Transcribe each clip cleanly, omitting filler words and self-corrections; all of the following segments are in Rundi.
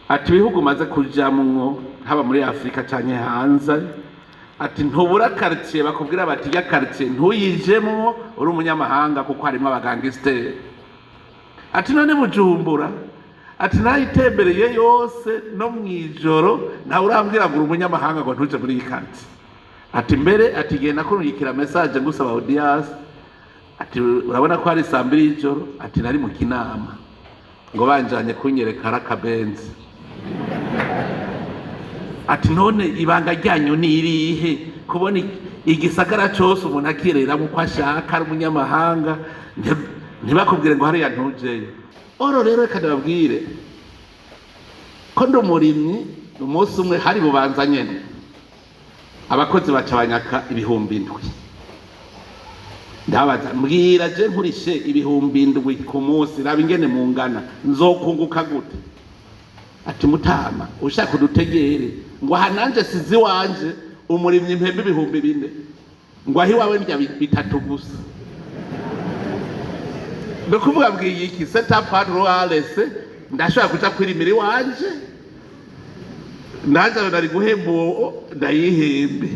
Ati ibihugu umaze kujamwo, haba muri Afurika canke hanze, ati ntubura quartier bakubwira bati ya quartier ntuyijemwo uri umunyamahanga kuko harimo aba gangsters. Ati none Bujumbura, ati nayitembereye yose no mw'ijoro, ntawe urambwira ngo uri umunyamahanga ngo ntuje muri iyi quartier. Ati mbere, ati genda kurungikira message ngusaba audience, ati urabona ko hari saa 2 y'ijoro, ati nari mu kinama ngo banjanye kunyereka arakabenzi. Ati none ibanga ryanyu ni irihe kubona igisagara cose umuntu akireramo uko ashaka ari umunyamahanga, ntibakubwire ngo hariya ntujeyo? Oro rero reka ndababwire ko ndi umurimyi. Umunsi umwe hari Bubanza nyene, abakozi baca banyaka 7000. Ndabaza, mbwira je nkurishe 7000 ku munsi, raba ingene mungana, nzokunguka gute? Ati mutama, ushaka udutegere ngo aha nanje sizi wanje umurimyi mpembe 4000, ngo aho iwawe ndya 3 gusa. Ni ukuvuga mbwiye iki setup ruralese, ndashobora kuja kwirimira iwanje, nanje nari guhemba uwo ndayihembe.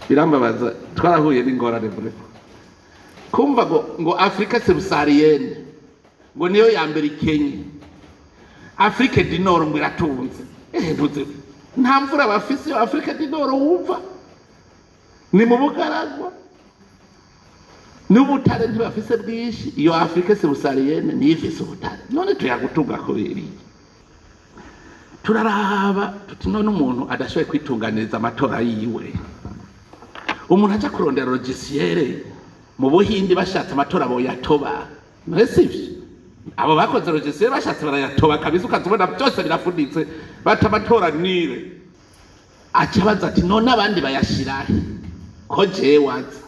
Birambabaza, twarahuye n'ingorane vraiment kumva ngo Afrique subsaharienne ngo niyo ya mbere ikenye, Afrique du Nord ngo iratunze. Ntuze nta mvura bafise iyo Afrique du Nord, wumva ni mu bugaragwa, n'ubutare ntibafise bwinshi. Iyo Afrique subsaharienne niyo ifise ubutare, none tuyagutunga kubera iki? Turaraba tuti none umuntu adashoboye kwitunganiriza amatora yiwe, umuntu aja kurondera logiciel mu Buhindi, bashatse amatora boyatoba. None sivyo? Abo bakoze logiciel bashatse barayatoba kabisa, ukazibona byose birafuditse, bata amatora nire. Aca abaza ati none abandi bayashirahe ko jewe aza?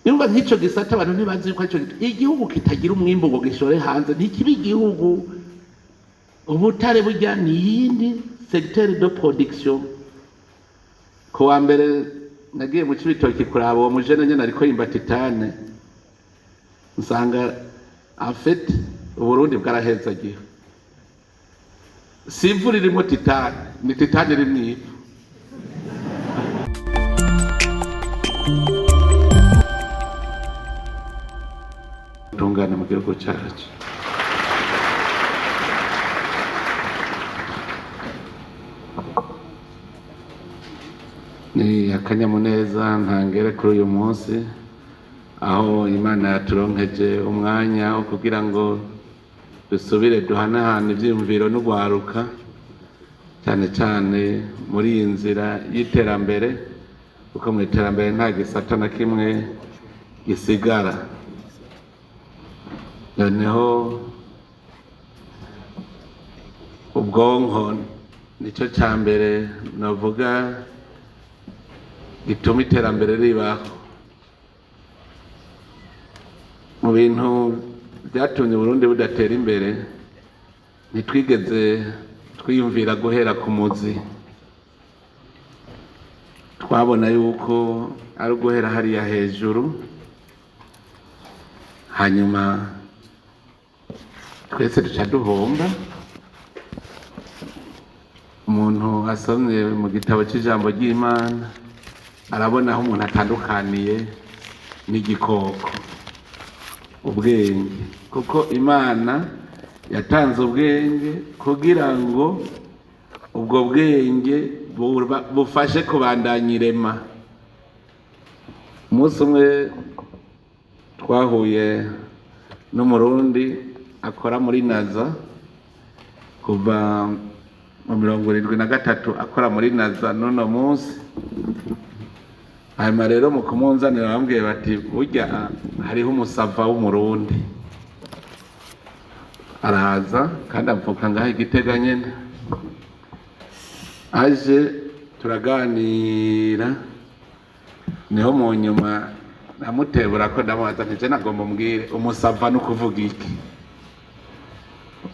Yumva nk'ico gisata abantu ntibazi yuko ico igihugu kitagira umwimbu ngo gishore hanze ntikiba igihugu. Ubutare burya ni iyindi secteur de production. Ku wa mbere nagiye mu Cibitoki kuraba uwo mujene nyene ariko yimba titane, nsanga en fait Uburundi bwarahezagiwe. Si ivu ririmwo titane, ni titane irimwo ivu. Tungane mu gihugu cyacu. Ni akanyamuneza ntangere kuri uyu munsi aho Imana yaturonkeje umwanya wo kugira ngo dusubire duhanahane ivyiyumviro n'ugwaruka, cyane cyane muri iyi nzira y'iterambere, kuko mu iterambere nta gisata na kimwe gisigara. Noneho ubwonko nicyo cya mbere navuga gituma iterambere ribaho. Mu bintu byatumye Burundi budatera imbere, ntitwigeze twiyumvira guhera ku muzi. Twabona yuko ari uguhera hariya hejuru, hanyuma twese duca duhomba. Umuntu asomye mu gitabo cy'ijambo ry'Imana arabona aho umuntu atandukaniye n'igikoko: ubwenge. Kuko Imana yatanze ubwenge kugira ngo ubwo bwenge bufashe kubandanya irema. Umunsi umwe twahuye n'Umurundi akora muri NASA kuva mu 73, akora muri NASA n'uno munsi. Hanyuma rero mu kumunzanira bambwiye bati burya hariho umusava w'Umurundi. Araza kandi avuka ngaho Igitega nyene. Aje turaganira, niho mu nyuma namutebura ko ndamubaza nti je nagomba umbwire, umusava ni ukuvuga iki?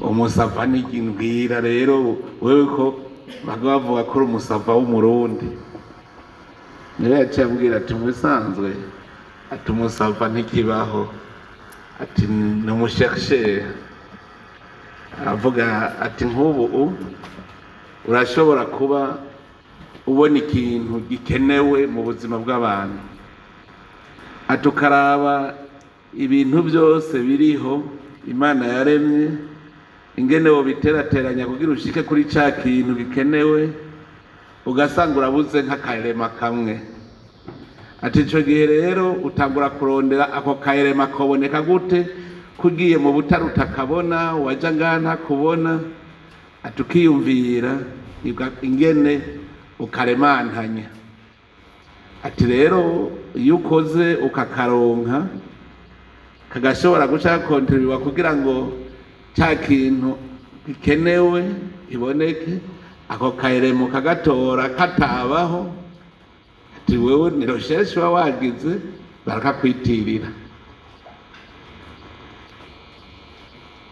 Umusava ni iki? Mbwira rero wewe ko baga bavuga ko uri umusava w'Umurundi. Niwe yaciye ambwira ati mu bisanzwe, ati umusava ntikibaho, ati ni umu chercheur. Aravuga ati nk'ubu urashobora kuba ubona ikintu gikenewe mu buzima bw'abantu, ati ukaraba ibintu byose biriho Imana yaremye, ingene wobiterateranya kugira ushike kuri ca kintu gikenewe, ugasanga urabuze nk'akarema kamwe. Ati ico gihe rero utangura kurondera ako karema koboneka gute, kugiye mu butare utakabona, waja ngaha ntakubona. Ati ukiyumvira ingene ukaremantanya. Ati rero iyo ukoze ukakaronka, kagashobora guca kontribuwa kugira ngo ca kintu gikenewe iboneke, ako karemo kagatora katabaho. Ati wewe ni recherche uba wagize, barakakwitirira.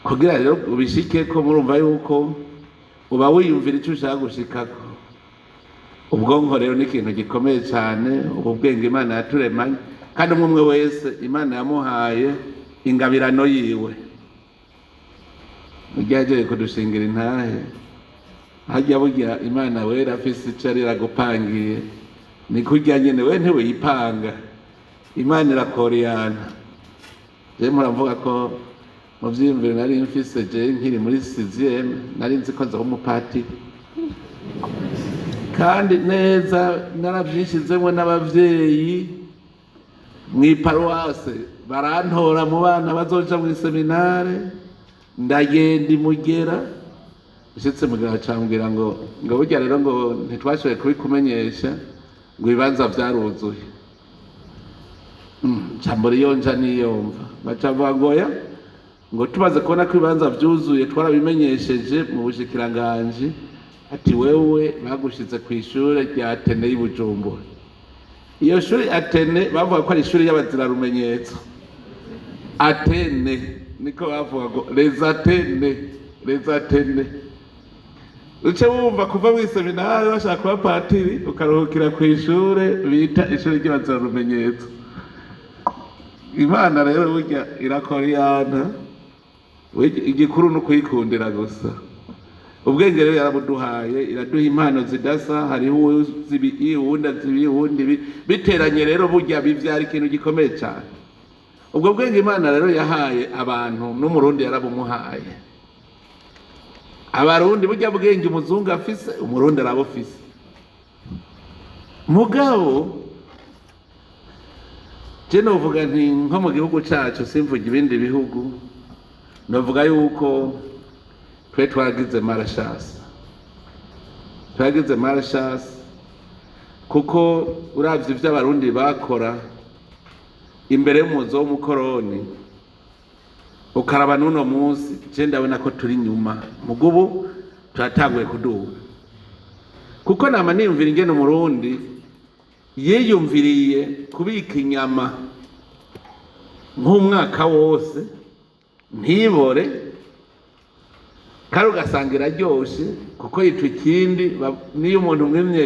Kugira rero ubishikeko, murumva yuko uba wiyumvira ico ushaka gushikako. Ubwonko rero ni ikintu gikomeye cyane, ubu bwenge Imana yaturemanye, kandi umwe umwe wese Imana yamuhaye ingabirano yiwe. Ugerageje kudushingira intahe hajya, burya Imana wera afise ico ari iragupangiye, ni kurya nyene we ntiwiyipanga, Imana irakoriyana. Jewe muravuga ko mu vyiyumviro nari mfise, jewe nkiri muri sixième nari nzi ko nzoba umupatiri, kandi neza naravyishizemwo n'abavyeyi mw'iparuwase barantora mu bana bazoja mw'iseminare. Ndagenda imugera, ushitse mugera acambwira ngo burya rero ngo ntitwashoboye kubikumenyesha, ngo ibibanza vyaruzuye. Nca mbura iyo nja niyomva. Baca bavuga ngo oya, ngo tumaze kubona ko ibibanza vyuzuye twarabimenyesheje mu bushikiranganji. Ati wewe bagushize kw'ishure rya Athénée y'i Bujumbura. Iyo shuri Athénée bavuga ko ari ishuri y'abazirarumenyetso. Athénée niko bavuga ngo les Athénées, les Athénées. Uce wumva kuva mw'iseminari bashaka kuba patiri, ukaruhukira kw'ishure bita ishuri ry'abazirarumenyetso. Imana rero burya irakoriyana, igikuru ni ukuyikundira gusa. Ubwenge rero yarabuduhaye, iraduha impano zidasa. Hariho uwuzi ibi, uwundi azi ibi, uwundi ibi, biteranye rero burya bivyara ikintu gikomeye cyane. Ubwo bwenge Imana rero yahaye abantu, n'Umurundi yarabumuhaye. Abarundi burya bwenge umuzungu afise, Umurundi arabufise. Mugabo je novuga nti nko mu gihugu cacu, simvuga ibindi bihugu, novuga yuko twe twaragize malchance, twaragize malchance, kuko uravye ivyo Abarundi bakora imbere y'umuzo w'umukoroni, ukaraba n'uno munsi, je ndabona ko turi inyuma. Mugubu turatanguye kuduga, kuko nama niyumvira ingene Umurundi yiyumviriye kubika inyama nk'umwaka wose ntibore, kandi ugasanga iraryoshe kuko yitwa ikindi. Niyo umuntu umwimye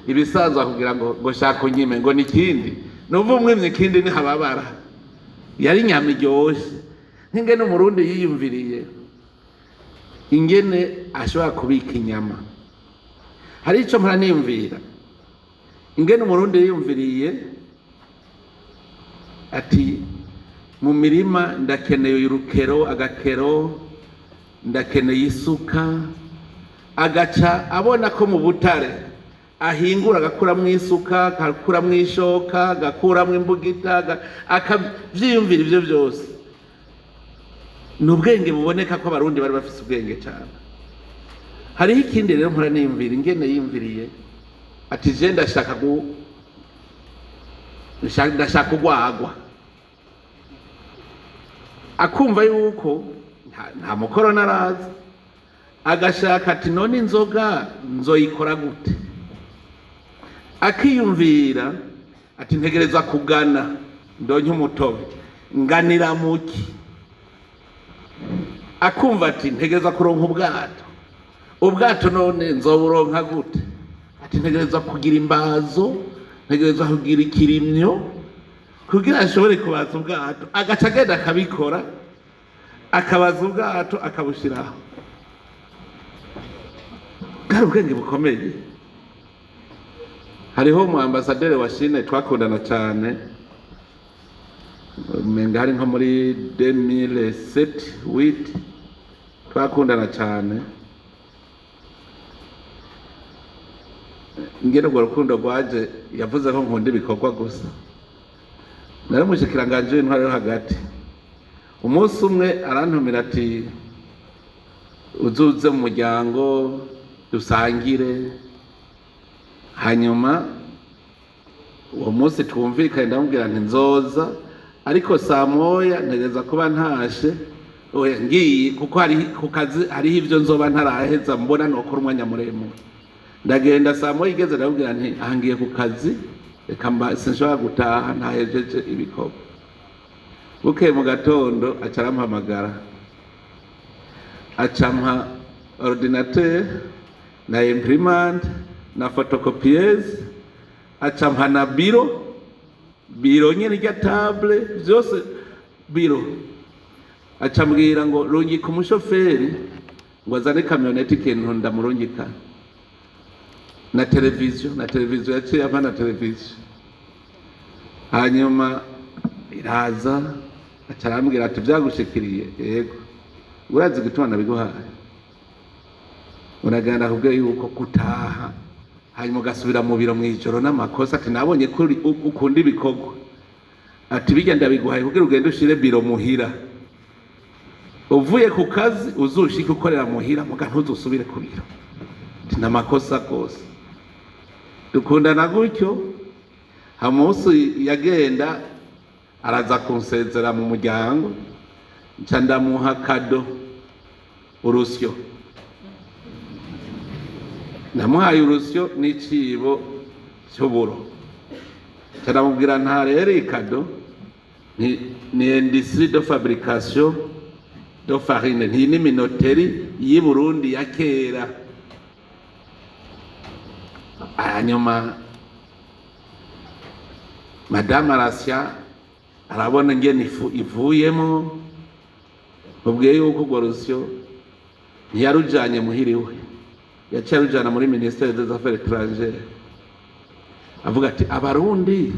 ibisanzwe akubwira ngo shaka unyime, ngo ni ikindi. Numva umwimye ikindi ntihababara, yari inyama iryoshe. Nk'ingene Umurundi yiyumviriye ingene ashobora kubika inyama, hari ico mpora niyumvira ingene Umurundi yiyumviriye ati mu mirima ndakeneye urukero, agakero, ndakeneye isuka, agaca abona ko mu butare ahingura agakuramwo isuka, agakuramwo ishoka, agakuramwo imbugita, akavyiyumvira. Ivyo vyose ni ubwenge buboneka ko Abarundi bari bafise ubwenge cyane. Hariho ikindi rero mpora niyumvira ingene yiyumviriye ati je ndashaka urwagwa, akumva yuko nta mukoroni araza, agashaka ati none inzoga nzoyikora gute? Akiyumvira ati ntegerezwa kugana ndonke umutobe, nganira muki? Akumva ati ntegerezwa kuronka ubwato, ubwato none nzoburonka gute? Ati ntegerezwa kugira imbazo, ntegerezwa kugira ikirimyo kugira ashobore kubaza ubwato. Agaca agenda akabikora, akabaza ubwato, akabushiraho. Bwari ubwenge bukomeye. Hariho umu ambassadeur wa Chine twakundana cyane, umenga hari nko muri 2007 8, twakundana cyane. Ngene urwo rukundo rwaje, yavuze ko nkunda ibikorwa gusa. Nari umushikiranganji w'intwaro yo hagati. Umunsi umwe arantumira ati: "Uzuze mu muryango dusangire." Hanyuma uwo munsi twumvikanye, ndamubwira nti: "Nzoza, ariko saa 1 ntegereza kuba ntashe." Oya, ngiye kuko hari ku kazi, hariho ibyo nzoba ntaraheza, mbona nokora umwanya muremure. Ndagenda, saa 1 igeze, ndamubwira nti: "Aha ngiye ku kazi, reka mba sinshobora gutaha ntahejeje ibikorwa." Bukeye mu gatondo aca arampamagara, acampa ordinateur na imprimante na photocopieuse, acampa na bureau nyene, irya table, vyose bureau. Acambwira ngo: "Rungika umushoferi ngo azane camionnette, ikintu ndamurungika na televiziyo." Na televiziyo yaciye ampa, na televiziyo. Hanyuma iraza, aca arambwira ati: "Vyagushikiriye?" "Yego." "Urazi gituma nabiguhaye? Uragenda kubwiye yuko gutaha hanyuma ugasubira mu biro mw'ijoro n'amakosa." Ati: "Nabonye ko ukunda ibikorwa." Ati: "Bijya ndabiguhaye kugira ugende ushire biro muhira, uvuye ku kazi uzushike ukorera muhira, muga ntuzusubire ku biro." Ati: "N'amakosa rwose." Dukundana gutyo. Hamunsi yagenda, araza kunsezera mu muryango, nca ndamuha cadeau, urusyo. Namuhaye urusyo n'icibo cy'uburo. Nca ndamubwira: "Nta rero, iyi cadeau ni industrie de fabrication de farine, nti ni minoterie y'i Burundi ya kera." Hanyuma madame arasya, arabona ingene ifu ivuyemo. Mubwiye yuko urwo rusyo ntiyarujanye muhiriwe, yaciye arujana muri ministère des Affaires étrangères, avuga ati: "Abarundi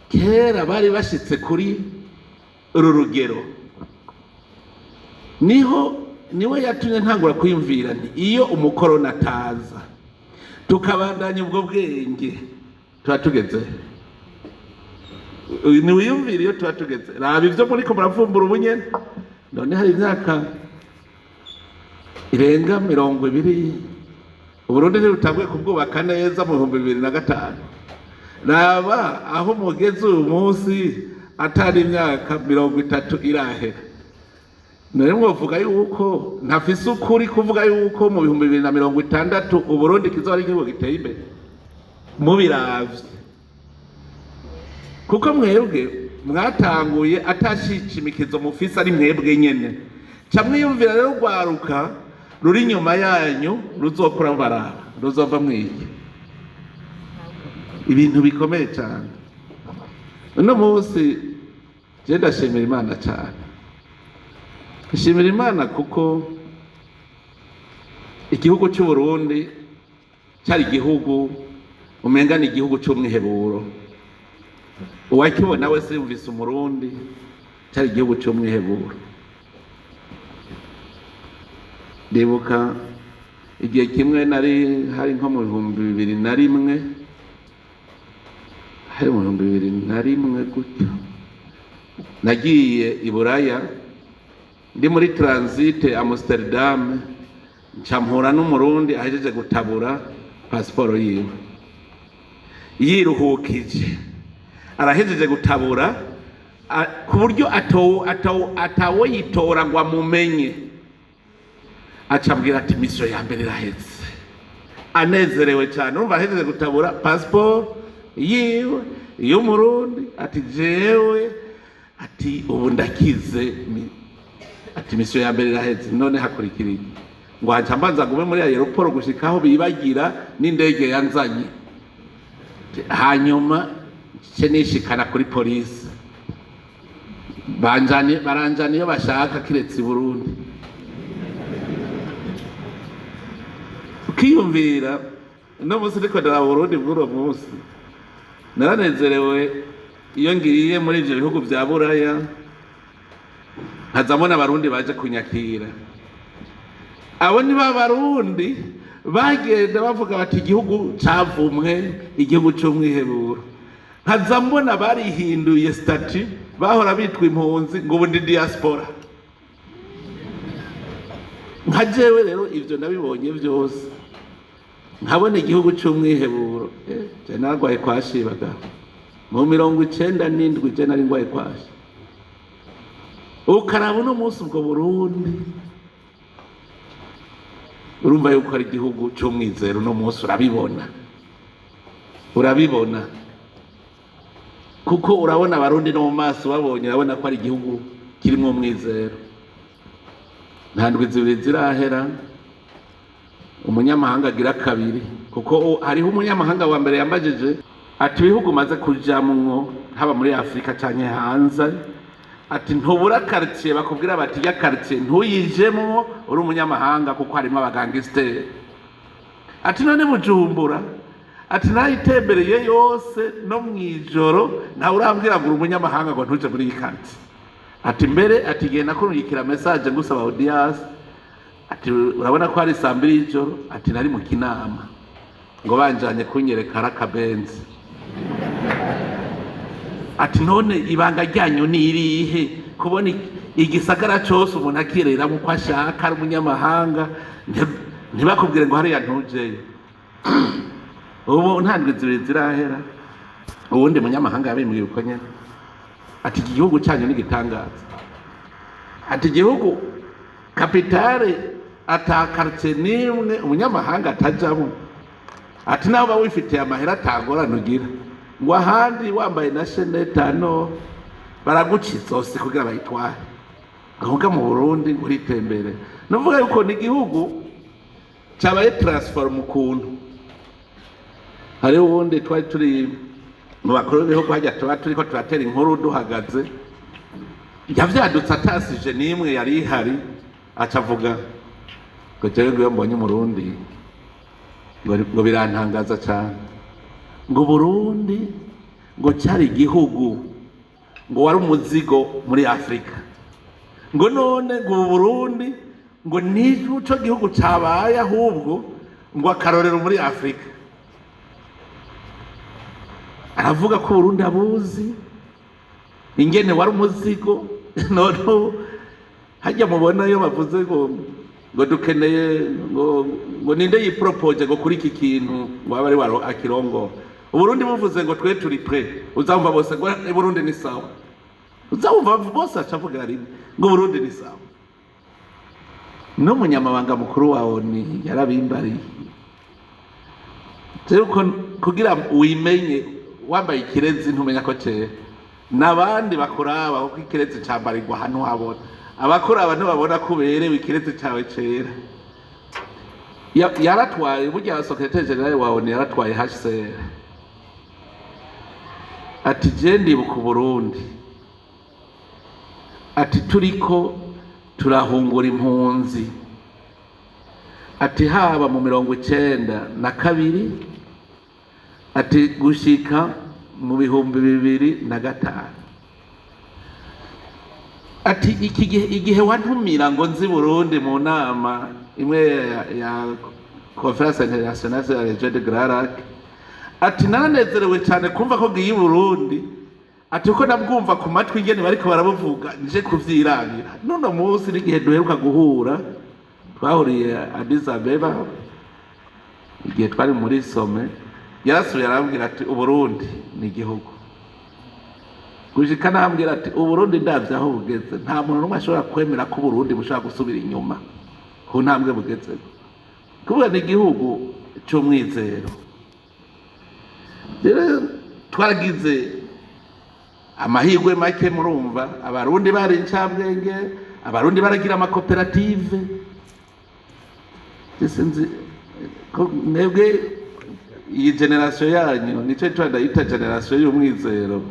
kera bari bashitse kuri uru rugero." Niho niwe yatumye ntangura kwiyumvira nti: iyo umukoroni ataza, tukabandanya ubwo bwenge, tuba tugeze? Niwiyumvire iyo tuba tugeze. Raba ivyo muriko muravumbura ubu nyene. None hari imyaka irenga 20 Uburundi ntibutanguye kubwubaka neza, mu 2005. Raba aho mugeze uyu munsi, atari imyaka 30 irahera. None mwovuga yuko ntafise ukuri kuvuga yuko mu 2060 Uburundi kizoba ari igihugu giteye imbere? Mubiravye, kuko mwebwe mwatanguye atashishimikizo mufise, ari mwebwe nyene. Ca mwiyumvira rero urwaruka ruri inyuma yanyu ruzokura baraba ruzova mwiki. Ibintu bikomeye cyane. Uno munsi je ndashimira Imana cyane, nshimira Imana kuko igihugu cy'u Burundi cyari igihugu umenga ni igihugu cy'umwiheburo. Uwakibona wese yumvise Umurundi, cyari igihugu cy'umwiheburo. Ndibuka igihe kimwe nari hari nko mu 2001, hari mu 2001 gutyo, nagiye i Buraya, ndi muri transit Amsterdam, nca mpura n'Umurundi ahejeje gutabura pasiporo yiwe, yiruhukije, arahejeje gutabura ku buryo atawoyitora ngo amumenye. Aca ambwira ati: "Mission ya mbere iraheze." Anezerewe cyane, urumva ahejeje gutabura pasiporo yiwe y'Umurundi. Ati: "Jewe," ati, "ubu ndakize." Ati: "Mission ya mbere iraheze, none hakurikira iki?" Ngo haca mbanza gume muri aéroport gushika aho bibagira n'indege yanzanye, hanyuma nce nishikana kuri polisi, banjane, baranjana iyo bashaka, kiretse i Burundi. Ukiyumvira rero, Ukiyumvira uno munsi ndiko ndaraba Uburundi bw'uno munsi, naranezerewe iyo ngiye muri ivyo bihugu vya Buraya, nkazamona Abarundi baje kunyakira. Abo ni ba Barundi bagenda bavuga bati igihugu cavumwe, igihugu c'umwiheburo. Nkaza mbona barihinduye statut, bahora bitwa impunzi, ngo ubu ndi diaspora. Nka jewe rero ivyo nabibonye vyose, nkabona igihugu c'umwiheburo. Je narwaye kwashibaga mu 97, je nari ngwaye kwashi. Ukaraba uno munsi ubwo Burundi, urumva yuko ari igihugu c'umwizero. Uno munsi urabibona, urabibona kuko urabona Abarundi no mu maso babonye, urabona ko ari igihugu kirimwo umwizero. Nta ndwi 2 zirahera, umunyamahanga agira kabiri, kuko hariho umunyamahanga wa mbere yambajije ati ibihugu umaze kujamwo, haba muri Afurika canke hanze, ati ntubura quartier bakubwira bati ya quartier ntuyijemwo uri umunyamahanga kuko harimo aba gangsters. Ati none Bujumbura, ati nayitembereye yose no mw'ijoro, ntawe urambwira ngo uri umunyamahanga ngo ntuje muri iyi quartier. Ati mbere, ati igihe nakurungikira message ngusaba audience, ati urabona ko hari saa 2 y'ijoro, ati nari mu Kinama ngo banjanye kunyereka ari akabenzi. Ati none ibanga ryanyu ni irihe, kubona igisagara cose umuntu akireramo uko ashaka ari umunyamahanga, ntibakubwire ngo hariya ntujeyo? Ubu nta ndwi 2 zirahera, uwundi munyamahanga yabimbwiye uko nyene, ati iki gihugu cyanyu ni igitangaza, ati igihugu capitale ata quartier n'imwe umunyamahanga atajamwo, ati naho uba wifitiye amahera atangorane ugira, ngo ahandi wambaye na chaînette hano baraguca izosi kugira bayitware, ahubwo mu Burundi uritembere. Nuvuga yuko ni igihugu cyabaye transformé ukuntu. Hariho uwundi twari turi mu bakuru b'ibihugu, hajya tuba turiko turatera inkuru duhagaze, yavyadutse atasije n'imwe yari ihari, aca avuga ngo jewe ngo iyo mbonye Umurundi ngo birantangaza cane, ngo Burundi ngo cyari igihugu ngo wari umuzigo muri Afurika, ngo none ngo ubu Burundi ngo nico gihugu cabaye ahubwo ngo akarorero muri Afurika. Aravuga ko Burundi abuzi ingene wari umuzigo, none ubu hajya mubona iyo bavuze ngo dukeneye ngo ninde yiporopoje ngo kuri iki kintu ngo abe ari waro akirongo, Uburundi buvuze ngo twe turi prêts, uzumva bose ngo Burundi ni sawa. Uzumva bose acavuga rimwe ngo Burundi ni sawa. N'umunyamabanga mukuru wa ONU yarabimbariye uko kugira wimenye wambaye ikirezi ntumenya ko cera, n'abandi bakuraba, kuko ikirezi cambarirwa ahantu habona. Abakuraba ntibabona ko uberewe ikirezi cawe cera. Yaratwaye burya secrétaire général wa ONU, yaratwaye HCR. Ati je ndibuka Uburundi, ati turiko turahungura impunzi, ati haba mu 92, ati gushika mu 2005, ati iki gihe igihe wantumira ngo nzi Burundi mu nama imwe ya Conférence internationale sur la région de Grands Lacs, ati naranezerewe cyane kumva ko ngiye i Burundi, ati uko nabwumva ku matwi ingene bariko barabuvuga, nje kuvyirabira. Nuno munsi n'igihe duheruka guhura, twahuriye Addis Abeba igihe twari muri sommet, yarasubiye arambwira ati Uburundi ni igihugu. Gushika nambwira ati Uburundi ndavye aho bugeze, nta muntu n'umwe ashobora kwemera ko Uburundi bushobora gusubira inyuma ku ntambwe bugezeko, kuvuga ni igihugu c'umwizero. Rero twaragize amahirwe make, murumva Abarundi bari incabwenge, Abarundi baragira amakoperative. Sinzi ko mwebwe iyi génération yanyu, nico cyo ndayita génération y'umwizero.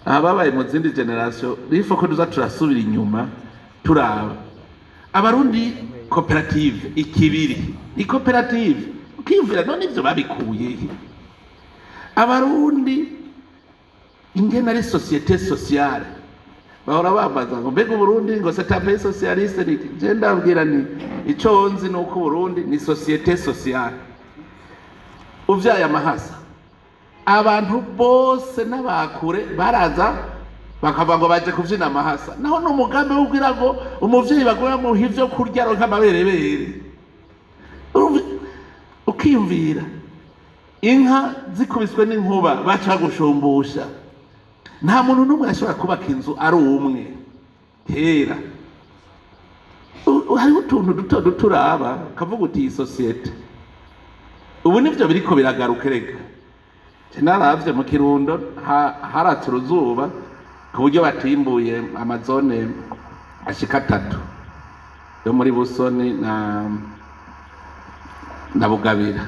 Aha babaye mu zindi générations rifo ko tuza turasubira inyuma turaba. Abarundi koperative ikibiri ni koperative, ukiyumvira none ivyo babikuye he? Abarundi ingene ari société sociale, bahora bambaza ngo mbega Uburundi ngo c'est un pays socialiste? Ni je ndabwira ni ico nzi ni uko Uburundi ni société sociale. Uvyaye amahasa, abantu bose n'abakure baraza bakavuga ngo baje kuvyina amahasa. Naho ni umugambi wo ngo umuvyeyi bagume muha ivyo kurya aronke amaberebere. Ukiyumvira inka zikubiswe n'inkuba baca gushumbusha. Nta muntu n'umwe yashobora kubaka inzu ari umwe kera. Hariho utuntu duto duto uraba ukavuga uti iyi société ubu nivyo biriko biragaruka. Erega je naravye mu Kirundo haratse uruzuba ku buryo batimbuye ama zone ashika atatu yo muri Busoni na Bugabira,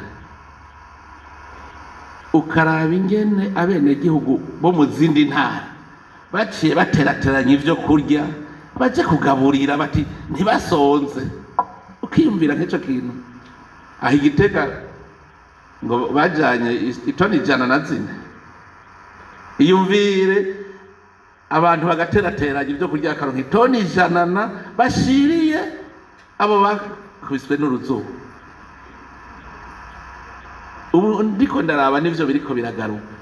ukaraba ingene abenegihugu bo mu zindi ntara baciye baterateranya ivyo kurya baje kugaburira bati ntibasonze. Ukiyumvira nk'ico kintu aho Igitega ngo bajanye itoni 104. Iyumvire abantu bagaterateranya ibyo kurya bakaronka itoni ijana na bashiriye abo bakubiswe n'uruzuba. Ubu ndiko ndaraba nivyo biriko biragaruka,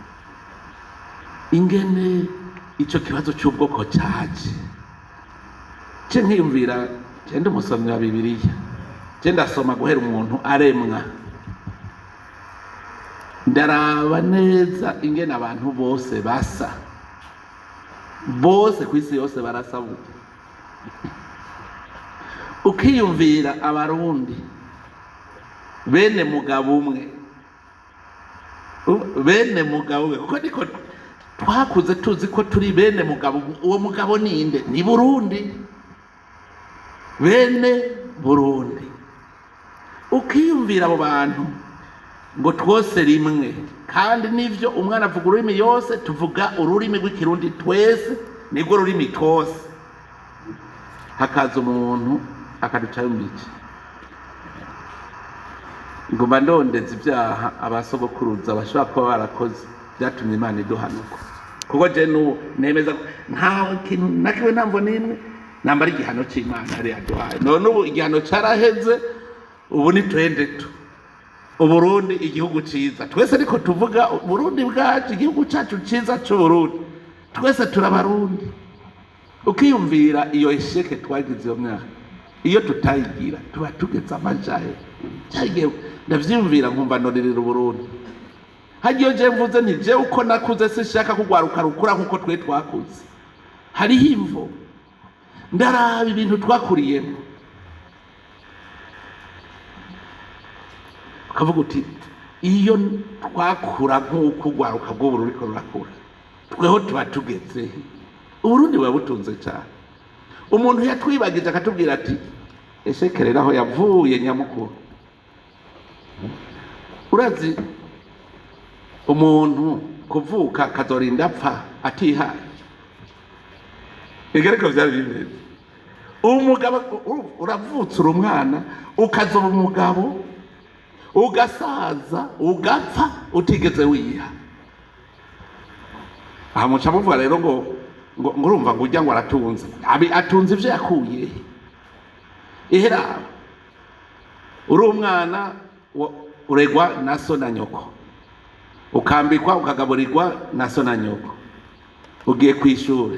ingene ico kibazo c'ubwoko caje. Ce nkiyumvira, je ndi umusomyi wa Bibiliya, je ndasoma guhera umuntu aremwa, ndaraba neza ingene abantu bose basa, bose ku isi yose barasa burya. Ukiyumvira Abarundi bene mugabo umwe, bene mugabo umwe, kuko niko twakuze tuzi ko turi bene mugabo umwe. Uwo mugabo ninde? Ni Burundi, bene Burundi. Ukiyumvira abo bantu ngo twose rimwe, kandi nivyo, umwana avuga ururimi yose, tuvuga ururimi rw'Ikirundi twese, nirwo rurimi twose. Hakaza umuntu akaducayo imice, nguma ndondeza ibyaha abasogokuruza bashobora kuba barakoze byatumye Imana iduhanuka, kuko je n'ubu nemeza ko nta kintu na kimwe, ntamvo n'imwe nambara igihano c'Imana yari yaduhaye. None ubu igihano caraheze, ubu ni twende tu Uburundi igihugu ciza twese, ariko tuvuga Uburundi bwacu, igihugu cacu ciza c'Uburundi, twese turabarundi. Ukiyumvira iyo échec twagize iyo myaka, iyo tutayigira tuba tugeze amajahe. Cyagiye ndavyiyumvira nkumva noririra Uburundi. Hagiye je mvuze nti je uko nakuze sinshaka kugwaruka rukura nkuko twe twakuze. Hariho imvo, ndaraba ibintu twakuriyemo, ukavuga uti iyo twakura nk'uko urwaruka rw'ubu ruriko rurakura, tweho tuba tugeze. Uburundi buba butunze cyane. Umuntu yatwibagije akatubwira ati échec rero aho yavuye nyamukuru. Urazi umuntu kuvuka akazorinda apfa atihaye? Ega ariko vyari bimeze, umugabo uravutse uri umwana, ukazoba umugabo, ugasaza, ugapfa utigeze wiha. Aha muca muvuga rero ngo urumva ngo ujya ngo aratunze. Atunze ivyo yakuye he? Ihera uri umwana uregwa na so na nyoko, ukambikwa ukagaburirwa na so na nyoko. Ugiye kw'ishure,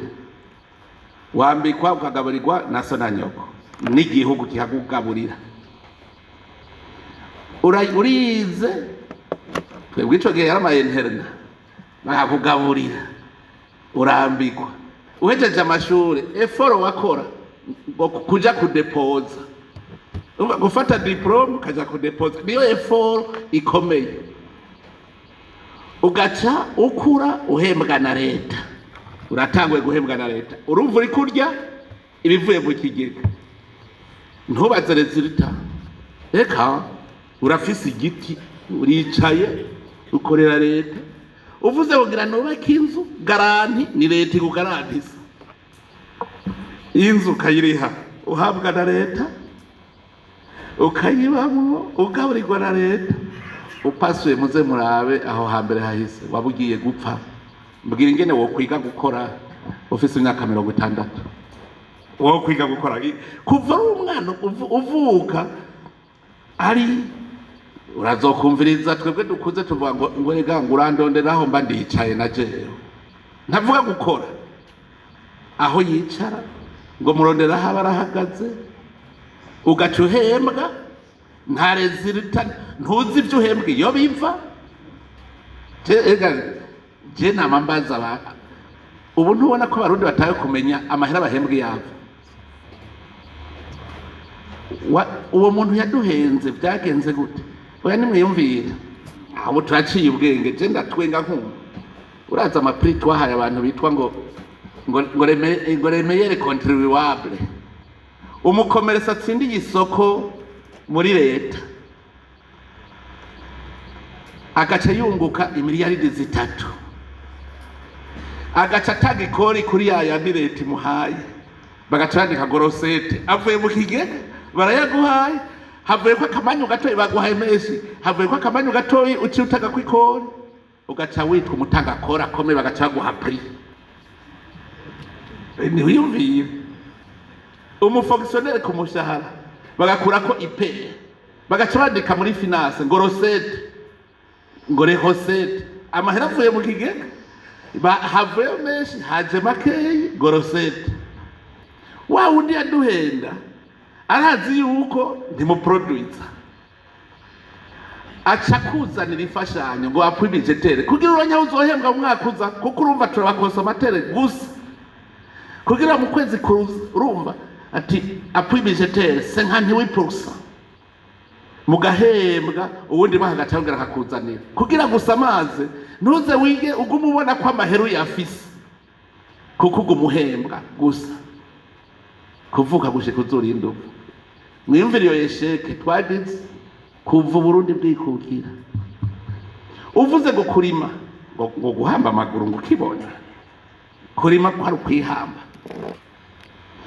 wambikwa ukagaburirwa na so na nyoko, n'igihugu kikakugaburira. Urize, twebwe ico gihe yari ama internat, bakakugaburira, urambikwa. Uhejeje amashure, effort wakora ngo kuja kudepoza, urumva gufata diplôme ukaja kudepoza niyo effort ikomeye. Ugaca ukura uhembwa na leta, uratanguye guhembwa na leta, urumva uri kurya ibivuye mu kigega, ntubaze résultat. Reka urafise igiti, uricaye ukorera leta. Uvuze kugira nubake inzu, garantie ni leta ikugarantisa inzu, ukayiriha. Uhabwa na leta, ukayibamwo, ugaburirwa na leta, upasuye. Muze murabe aho hambere hahise, waba ugiye gupfa. Mbwira ingene wokwiga gukora ufise imyaka 60. Wo kwiga gukora kuva ari umwana uvuka ari urazokumviriza. Twebwe dukuze tuvuga ngo rega ngo urandonderaho mba ndicaye na jewe, ntavuga gukora aho yicara ngo murondera aho aba arahagaze. Ugaca uhembwa, nta résultat, ntuzi ibyo uhembwa iyo biva. Ega, je nama mbaza ubu ntubona ko abarundi bataye kumenya amahera bahembwa iyo ava? Uwo muntu yaduhenze byagenze gute? Oya, nimwiyumvire, abo turaciye ubwenge. Je ndatwenga nkumva uraza ama prix twahaye abantu bitwa ngo les meilleurs contribuables. Umu commerçant atsindiye isoko muri leta agaca yunguka imiliyaridi 3, agaca atanga ikori kuri ya yandi leta imuhaye, bagaca bandika ngo recette avuye mu kigega. Barayaguhaye, havuye ko akamanyu gatoyi, baguhaye menshi, havuye ko akamanyu gatoyi, uciye utanga ko ikori, ugaca witwa umutangakori akomeye, bagaca baguha prix. Ntiwiyumvire umu fonctionnaire ku mushahara bagakurako IPR, bagaca bandika muri finance ngo recette, ngo recette, amahera avuye mu kigega. Havuyeyo menshi, haje makeyi, ngo recette. Wa wundi yaduhenda arazi yuko ntimuproduiza, aca kuzanira imfashanyo ngo appui budgétaire kugira uronke aho uzohembwa mu mwaka uza, kuko urumva turaba consommateurs gusa. Kugira mu kwezi kuza, urumva ati appui budgétaire 58%, mugahembwa. Uwundi mwaka agaca yongera akakuzanira kugira gusa amazi ntuze wige, ugume ubona ko amahera uyafise, kuko uguma uhembwa gusa kuvuka gushika uzurinda upfa. Mwiyumvire iyo échec twagize kuva Uburundi bwikukira. Uvuze ngo kurima, ngo guhamba amaguru, ngo ukibona kurima ko ari ukwihamba.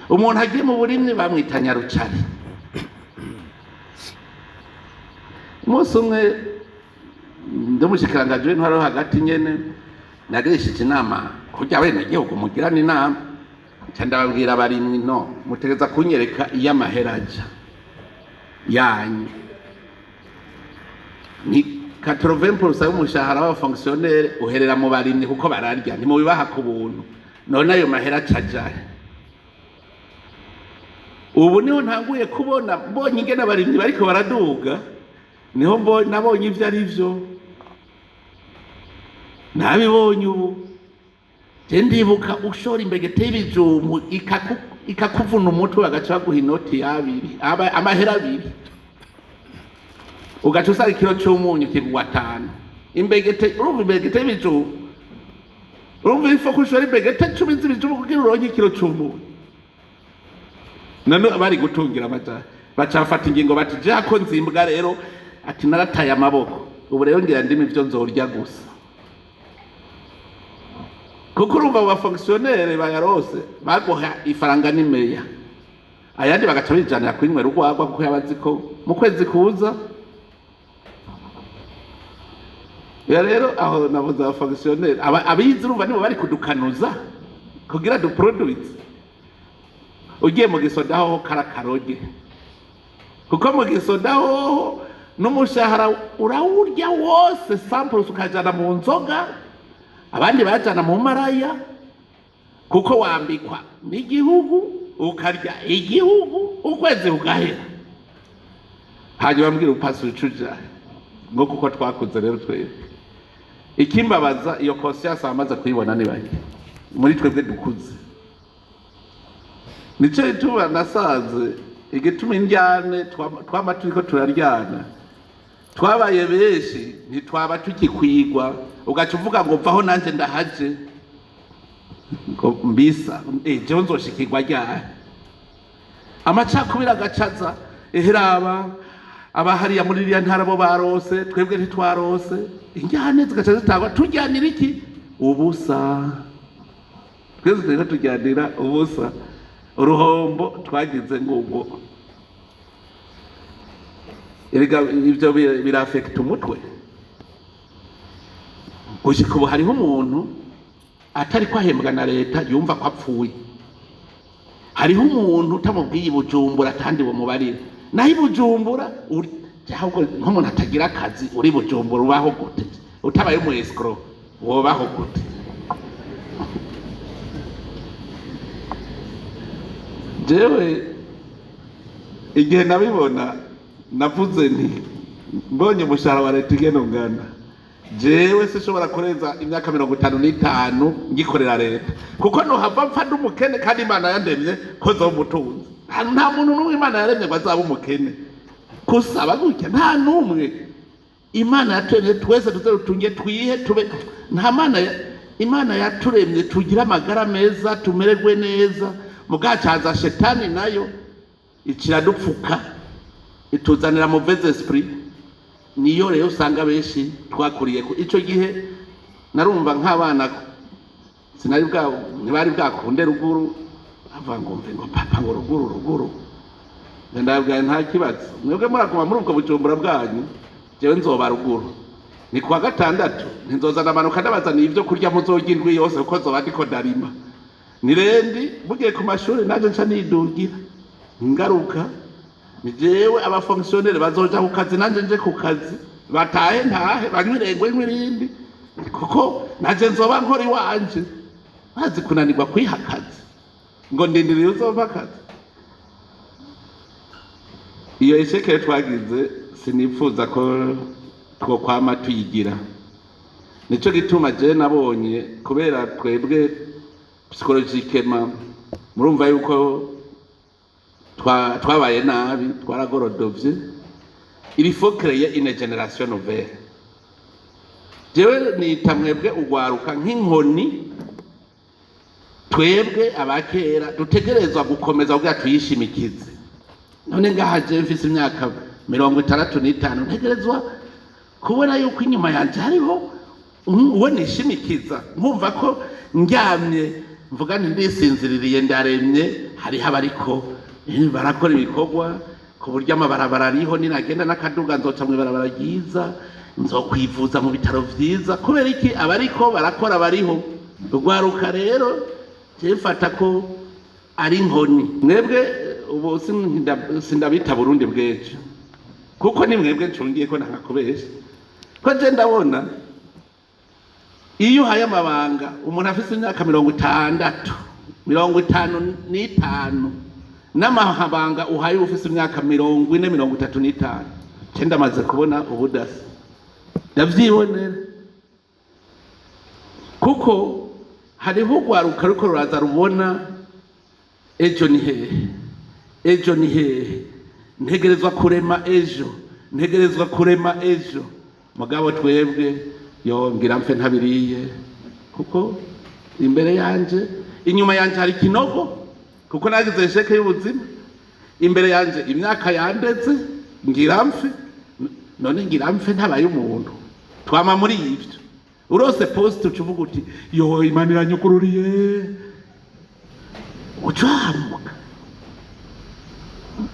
Umuntu agiye mu burimyi bamwita nyarucari. Umunsi umwe ndamushikirangaje w'intwaro yo hagati nyene, nagirishije inama kurya abenegihugu mugirana inama, nca ndababwira: abarimyi, no mutegeza kunyereka iyo amahera aja yanyu. Ni 80% y'umushahara w'aba fonctionnaires uherera mu barimyi, kuko bararya, ntimubibaha ku buntu. None ayo mahera acajahe? Ubu niho ntanguye kubona, mbonye ingene abarimyi bariko baraduga, niho nabonye ivyo ari vyo, nabibonye ubu. Je ndibuka ushora imbegete y'ibijumbu ikakuvuna umutwe, bagaca baguha inoti y'abiri, amahera abiri, ugaca usanga ikiro c'umunyu kigugwa 5. Imbegete, urumva, imbegete y'ibijumbu, urumva ifo ko ushora imbegete 10 z'ibijumbu kugira uronke ikiro c'umunyu. None bari gutungira amaja baca bafata ingingo bati ja ko nzimbwa rero, ati narataye amaboko, ubu rero ngira ndimi ivyo nzorya gusa, kuko urumva abo ba fonctionnaires bayarose baguha ifaranga n'imeya, ayandi bagaca bijanira kwinywera urwagwa, kuko yabazi ko mu kwezi kuza. Ya rero aho navuze aba fonctionnaires, abize, urumva nibo bari kudukanuza kugira duproduise. Ugiye mu gisoda hoho karakaroge, kuko mu gisoda hoho n'umushahara urawurya wose, samples ukajana mu nzoga, abandi bajana mu maraya, kuko wambikwa n'igihugu, ukarya igihugu, ukwezi ugahera, hanyuma mbwira upasi ucuja ngo kuko twakuze. Rero twebwe ikimbabaza, iyo conscience bamaze kuyibona ni bake muri twebwe dukuze. Nico gituma nasanze igituma indyane twama turiko turaryana, twabaye benshi, ntitwaba tukikwigwa. Ugaca uvuga ngo vaho nanje ndahaje, ngo mbisa jewe nzoshikirwa ryari? Amacakubiri agacaza, eheraba abahariya muri iriya ntara bo barose, twebwe ntitwarose. Injyane zigaca zitangwa. Turyanira iki? Ubusa. Twese turiko turyanira ubusa. Uruhombo twagize ngubwo. Erega ivyo birafekita umutwe. Gushika ubu hariho umuntu atari ko ahembwa na leta yumva ko apfuye. Hariho umuntu utamubwiye i Bujumbura atandi bumubarira. Naho i Bujumbura ahubwo nk'umuntu atagira akazi uri Bujumbura ubaho gute? Utabaye umu escroc wobaho gute? Jewe igihe nabibona navuze nti mbonye umushahara wa leta ingene ungana, jewe sinshobora kurenza imyaka 55 ngikorera leta, kuko nohava mpfa ndi umukene kandi Imana yandemye ko nzoba umutunzi. Nta muntu n'umwe Imana yaremye ngo azabe umukene. Kusaba gutya nta n'umwe. Imana yaturemye twese tuze dutunge twihe tube. Nta Mana Imana yaturemye tugire amagara meza tumererwe neza. Mugacaza shetani nayo ikiradupfuka ituzanira mauvaise esprit. Niyo rero usanga benshi twakuriye ko ico gihe narumva nk'abana sinari bwa ntibari bwakunde ruguru, avuga ngo mve ngo papa ngo ruguru ruguru. Ndababwira nta kibazo, mwebwe muraguma muri ubwo Bujumbura bwanyu, jewe nzoba ruguru. Ni kuwa gatandatu ntinzoza ndamanuka ndabazaniye ibyo kurya muzorya indwi yose kuko nzoba ndiko ndarima. Ni rendi mugiye ku mashuri naje nca nidugira ngaruka. Ni jewe abafonctionnaire bazoja ku kazi nanje nje ku kazi, batahe ntahe banywe nk'irindi, kuko naje nzoba nkora iwanje. Bazi kunanirwa kwiha akazi ngo ndindiriye uzompa akazi. Iyo esheke twagize sinifuza ko twokwama tuyigira. Nico gituma je nabonye kubera twebwe psychologiquement murumva yuko twabaye nabi, twaragorodovye. Il faut créer une génération nouvelle. Jewe nita mwebwe ugwaruka nk'inkoni, twebwe abakera dutegerezwa gukomeza kugira tuyishimikize. None ngaha jewe mfise imyaka 65 ntegerezwa kubona yuko inyuma yanje hariho uwo nishimikiza, nkumva ko ndyamye mvuga nti ndisinziririye ndaremye, hariho abariko barakora ibikorwa ku buryo amabarabara ariho, ninagenda n'akaduga nzoca mw'ibarabara ryiza, nzokwivuza mu bitaro vyiza. Kubera iki? Abariko barakora bariho. Urwaruka rero jewe mfata ko ari inkoni. Mwebwe ubu sindabita Burundi bw'ejo, kuko ni mwebwe ncungiye ko ntakubesha. Ko je ndabona iyo uhaye amabanga umuntu afise imyaka 60, 55, n'amabanga uhaye ufise imyaka 40, 35, je ndamaze kubona ubudasa, ndavyibonera. Kuko hariho urwaruka ruriko ruraza rubona ejo ni hehe, ejo ni hehe, ntegerezwa kurema ejo, ntegerezwa kurema ejo. Mugabo twebwe yongira mfe ntabiriye, kuko imbere yanje inyuma yanje hari ikinogo, kuko nagize esheke y'ubuzima. Imbere yanje imyaka yandeze ngira mfe, none ngira mfe ntabaye umuntu. Twama muri ivyo. Urose poste ucuvuga uti yo Imana iranyugururiye, ucamuka.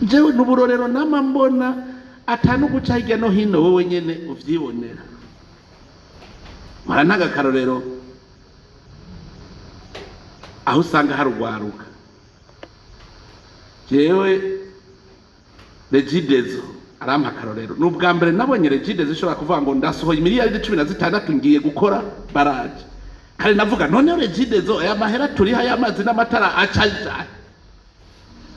Jewe n'uburorero nama mbona atanu guca hirya no hino, wowe nyene uvyibonera. Mpora ntaga akarorero aho usanga hari urwaruka. Jewe Regideso arampa akarorero. Ni ubwa mbere nabonye Regideso ishobora kuvuga ngo ndasohoye miliyari 16 ngiye gukora baraje. Kandi navuga none Regideso aya mahera turiha y'amazi n'amatara aca aja.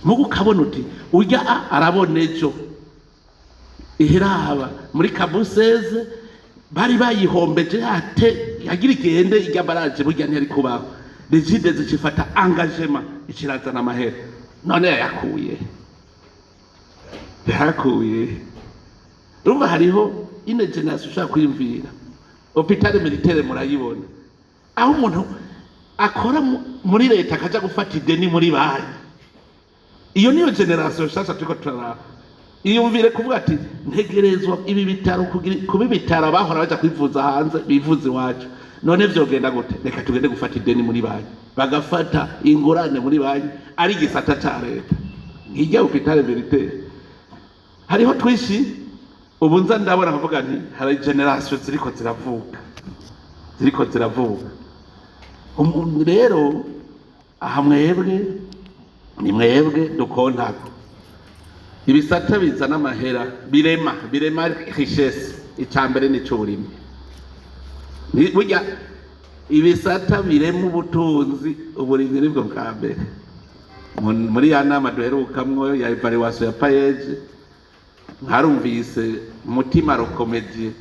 Mugu ukabona uti urya arabona ejo. Ihiraba muri Kabuseze bari bayihombeje ate yagira igende irya baraje burya ntiyari kubaho. Regideso icifata engagement ikirazana amahera. None yayakuye. Yakuye. Urumva hariho ine generation ushaka kwiyumvira. Hôpital militaire murayibona. Aho umuntu akora muri leta akaja gufata ideni muri banki. Iyo niyo generation nshasha turiko turaraba. Iyumvire kuvuga ati ntegerezwa ibi bitaro kuba ibitaro abahora baja kwivuza hanze bivuza iwacu. None vyogenda gute? Reka tugende gufata ideni muri banki, bagafata ingurane muri banki, ari igisata ca leta nk'irya hôpital militaire. Hariho twishi ubu nza ndabona nkavuga nti hari génération ziriko ziravuka, ziriko ziravuka. Umuntu rero aha, mwebwe ni mwebwe dukontako. Ibisata bizana amahera, birema richesse, icya mbere ni icy'uburimyi. Burya ibisata birema ubutunzi, uburimyi nibwo bwa mbere. Muri ya nama duherukamwo ya évaluation ya PAEEJ, nkarumvise mutima rokomedie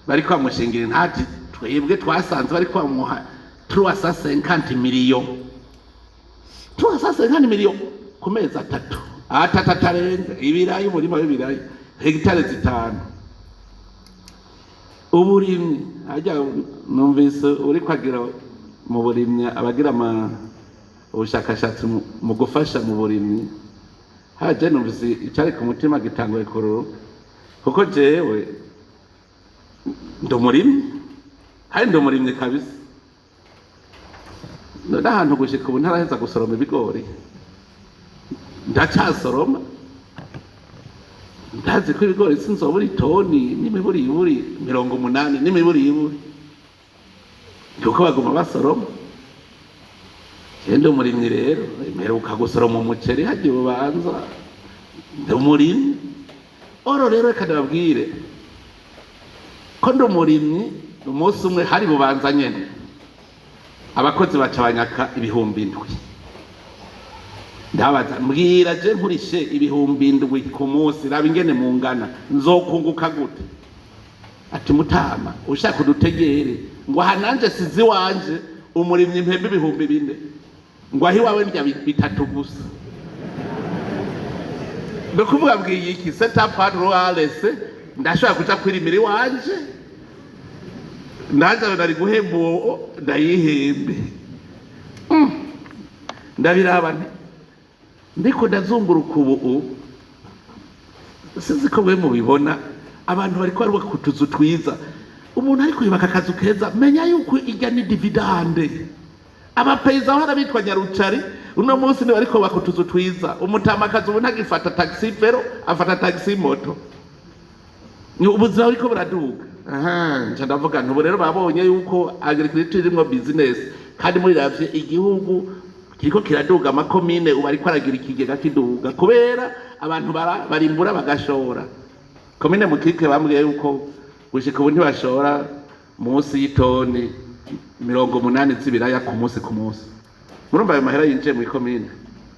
bariko bamushingira intati. Twebwe twasanze bariko bamuha 350 millions, 350 millions ku mezi 3, 3 atarenga. Ibirayi, umurima w'ibirayi hegitare 5. Uburimyi harya numvise uriko agira mu burimyi, abagira ama ubushakashatsi mu gufasha mu burimyi, haje numvise icari ku mutima gitanguye kururuka, kuko jewe ndi umurimyi, kandi ndi umurimyi kabisa. N'ahantu gushika ubu ntaraheza gusoroma ibigori, ndacasoroma. Ndazi ko ibigori sinzobura itoni n'imiburiburi 80 n'imiburiburi, kuko baguma basoroma. Je ndi umurimyi rero, mperuka gusoroma umuceri hagiye ubanza. Ndi umurimyi oro rero, reka ndababwire ko ndi umurimyi. Umunsi umwe hari Bubanza nyene, abakozi baca banyaka 7000. Ndabaza, mbwira je nkurishe 7000 ku munsi, raba ingene mungana, nzokunguka gute? Ati: "Mutama, ushaka udutegere ngo aha nanje sizi wanje umurimyi mpembe 4000, ngo aho iwawe ndya 3 gusa." Ni ukuvuga mbwiye iki setup ruralese, ndashobora kuja kwirimira iwanje, nanje nari guhemba uwo ndayihembe. Ndabiraba nti ndiko ndazunguruka ubu, sinzi ko mwe mubibona, abantu bariko barubaka utuzu twiza. Umuntu ariko yubaka akazu keza, menya yuko irya ni dividende. Aba paysans bahora bitwa nyarucari, uno munsi ni bariko bubaka utuzu twiza. Umutamakazi ubu ntagifata taxi vélo, afata taxi moto. Ni ubuzima buriko buraduga. Aha nca ndavuga nti ubu rero babonye yuko agriculture irimwo business, kandi mubiravye igihugu kiriko kiraduga, amakomine ubu ariko aragira ikigega kiduga kubera abantu barimbura bagashora. Komine Mukike bambwiye yuko gushika ubu ntibashora munsi y'itoni 80 z'ibiraya ku munsi ku munsi. Murumva ayo mahera yinjiye muri komine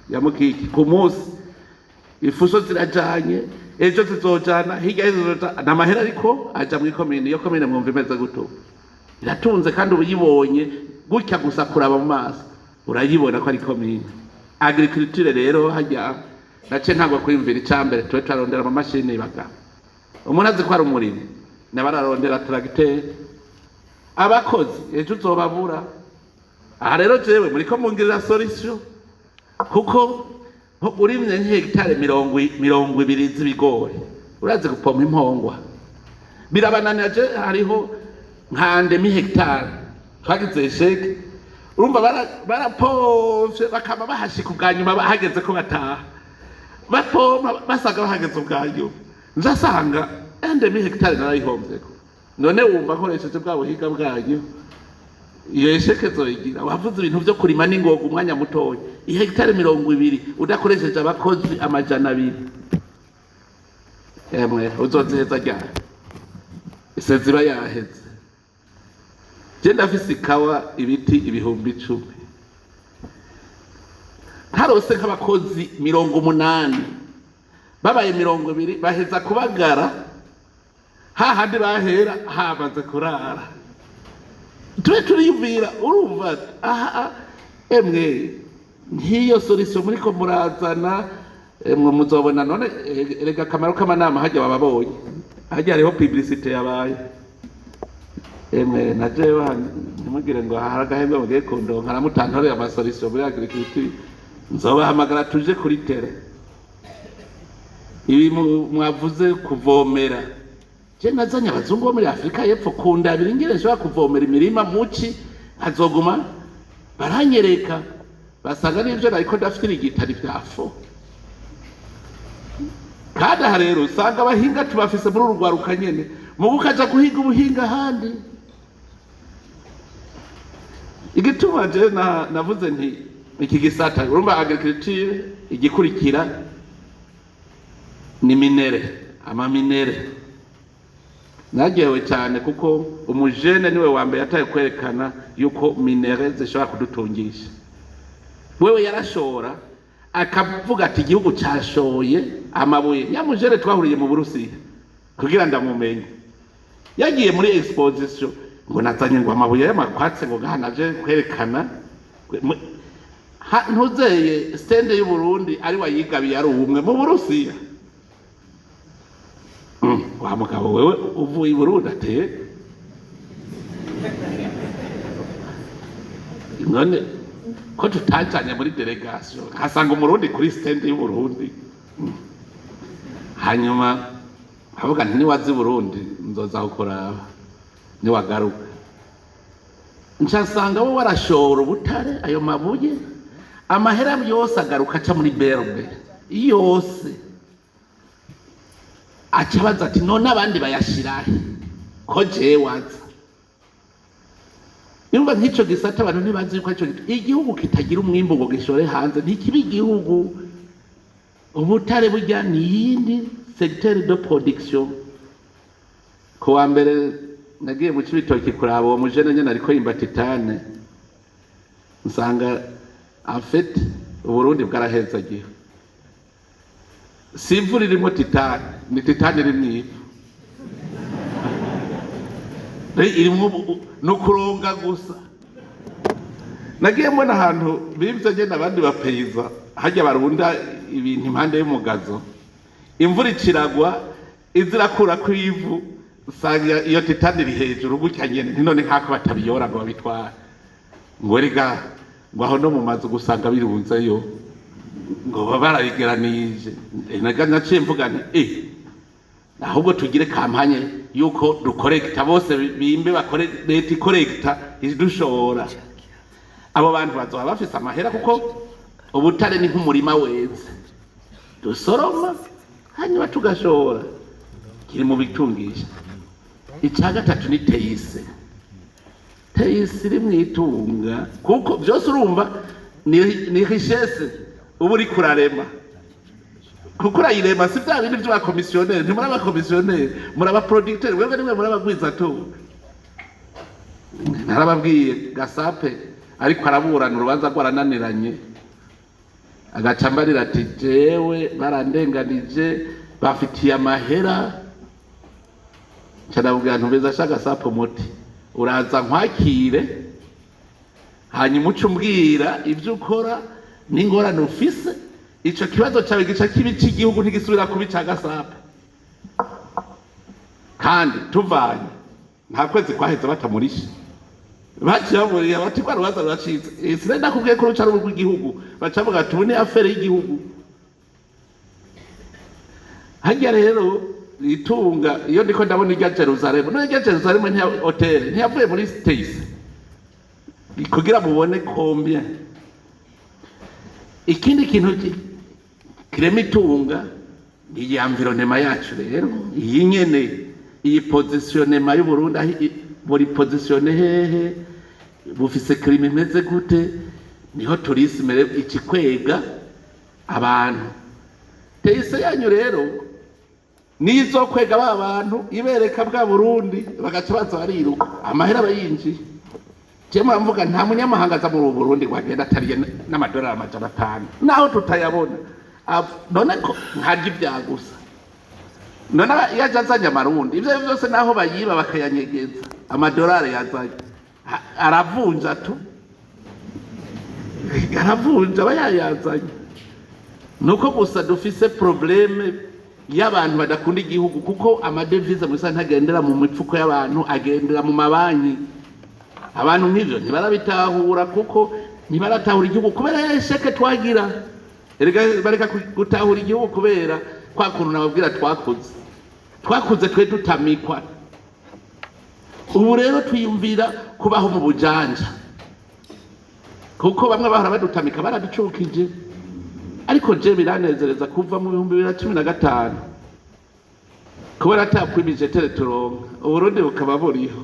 ya Mukike ku munsi, ifuso zirajanye, ejo zizojana, hirya y'ejo zizojana, ni amahera ariko aja muri komine. Iyo komine mwumva imeze gute? Iratunze, kandi uba uyibonye gutya gusa, kuraba mu maso urayibona ko ari komine. Agriculture rero, hajya nace ntabwo kwiyumvira. Icambere tube turarondera amamashini bagabo. Umuntu azi ko ari umurimyi nawe ararondera tracteur, abakozi ejo uzobabura. Aha rero jewe muriko mungirira solution, kuko urimye nk'hegitare 20 z'ibigori, urazi gupompa impongwa birabananira. Je hariho nka demi hectare twagize échec. Urumva barapomvye, bakaba bahashika ubwa nyuma, hageze ko bataha bapompa, basaga bahageze ubwa nyuma, nzasanga demi hectare narayihomvyeko. None wumva nkoresheje bwa buhinga bwanyu, iyo échec zoyigira? Wavuze ibintu vyo kurima n'ingoga umwanya mutoya, ihegitare 20 udakoresheje abakozi 200, emwe uzoziheza ryari? Ise ziba yaheze. Je ndafise ikawa ibiti 10,000, ntarose nk'abakozi 80, babaye 20, baheza kubagara hahandi bahera hamaze kurara. Tube turiyumvira, urumva aha emwe nk'iyo solution muriko murazana, emwe muzobona. None erega akamaro k'amanama hajya bababonye, hajya hariho publicité yabaye. Emwe na jewe ntimugire ngo hari agahembwe mugiye kundonka, aramutantoreye ama solutions muri agriculture, nzobahamagara tuje kuri terrain. Ibi mwavuze kuvomera, Je nazanye abazungu bo muri Afurika y'Epfo kundabira ingene nshobora kuvomera imirima muci, nkazoguma baranyereka, basanga n'ivyo nariko ndafite igitari vya faux. Kandi aha rero usanga abahinga tubafise muri uru rwaruka nyene, mubu ukaja guhiga ubuhinga ahandi. Igituma je navuze nti iki gisata, urumva, agriculture, igikurikira ni minerais, ama minerais. Naryohewe cyane kuko umujene niwe wa mbere yataye kwerekana yuko minerais zishobora kudutungisha. Wewe yarashora akavuga ati igihugu cashoye amabuye. Nyamujene twahuriye mu Burusiya, kugira ndamumenye, yagiye muri exposition ngo nazanye ngo amabuye y'amakwatse, ngo gaha naje kwerekana. Ntuzeye stand y'u Burundi ari wayigabiye, ari umwe mu Burusiya. Wa mugabo wewe uvuye i Burundi, ateye none ko tutajanye muri délégation, nkasanga Umurundi kuri stand y'u Burundi? Hanyuma avuga nti niwaza i Burundi nzoza kukuraba, niwagaruka. Nsanga we warashora ubutare, ayo mabuye, amahera yose agaruka aca muri BRB yose. Aca abaza ati none abandi bayashirahe ko jewe aza? Yumva nk'ico gisata abantu ntibazi yuko ico igihugu kitagira umwimbu ngo gishore hanze ntikiba igihugu. Ubutare burya ni iyindi secteur de production. Ku wa mbere nagiye mu Cibitoki kuraba uwo mujene nyene ariko yimba titane, nsanga en fait Uburundi bwarahezagiwe. Si ivu ririmo titane, ni titane iri mw'ivu. Irimwo ni ukuronga gusa. Nagiye mbona ahantu bimvye nyene abandi bapeyiza harya barunda ibintu impande y'umugazo, imvura ikiragwa iza irakurako ivu, usanga iyo titane iri hejuru gutya nyene. Nti none nkako batabiyora ngo babitware? Ngo erega ngo aho no mu mazu gusanga birunzeyo, ngo baba barabigeranije. Naciye mvuga nti ahubwo tugire campagne yuko dukorekita bose bimbe, bakore, leta ikorekita idushora. Abo bantu bazoba bafise amahera, kuko ubutare ni nk'umurima weze dusoroma hanyuma tugashora, kiri mu bitungisha. Icya gatatu ni TIC. TIC iri mu itunga, kuko byose urumva ni richesse uba uriko urarema, kuko urayirema. Si bya bindi by'abakomisiyoneri, ntimuri abakomisiyoneri, muri aba producteurs. Mwebwe nimwe muri abagwizatunga. Narababwiye, Gasape ariko araburana urubanza rwarananiranye, agaca ambarira ati jewe barandenganije, bafitiye amahera. Nca ndamubwira ntumbiza sha Gasape, umuti uraza nkwakire, hanyuma uce umbwira ibyo ukora n'ingorane ufise. Ico kibazo cawe gica kibi c'igihugu, ntigisubira kuba ica Gasape. Kandi tuvanye nta kwezi kwaheze batamurishe, baciye bamuriye bati rwa rubanza ruracitse. Sinari nakubwiye ko ruca ari urw'igihugu? Baca bavuga ati ubu ni affaire y'igihugu. Harya rero itunga, iyo ndiko ndabona irya Jerusalem, no irya Jerusalem ntiya hôtel ntiyavuye muri TIC, kugira mubone combien. Ikindi kintu kirema itunga ni iyi environnement yacu rero, iyi nyene, iyi positionnement y'Uburundi, aho buri positionné hehe, bufise climat imeze gute, niho tourisme rero ikikwega abantu. TIC yanyu rero nizo kwega ba bantu, ibereka bwa Burundi, bagaca baza bariruka, amahera aba yinjiye. Jewe mvuga nta munyamahanga aza muri ubu Burundi ngo agenda atariye n'amadolari 500, naho tutayabona. None ko nkarya ibya gusa? None iyo aje azanye amarundi, ivyo vyose naho bayiba bakayanyegeza, amadolari yazanye aravunja tu, aravunja aba yayazanye. Nuko gusa dufise problème y'abantu badakunda igihugu, kuko ama devises muri ntagendera mu mifuko y'abantu, agendera mu mabanki. Abantu nk'ivyo ntibarabitahura, kuko ntibaratahura igihugu kubera échec twagira. Erega bareka gutahura igihugu kubera kwa kuntu nababwira twakoze. Twakuze twe dutamikwa. Ubu rero twiyumvira kubaho mu bujanja, kuko bamwe bahora badutamika baraducukije. Ariko je biranezereza kuva mu 2015, kubera atakwimije tere turonka, Uburundi bukaba buriho.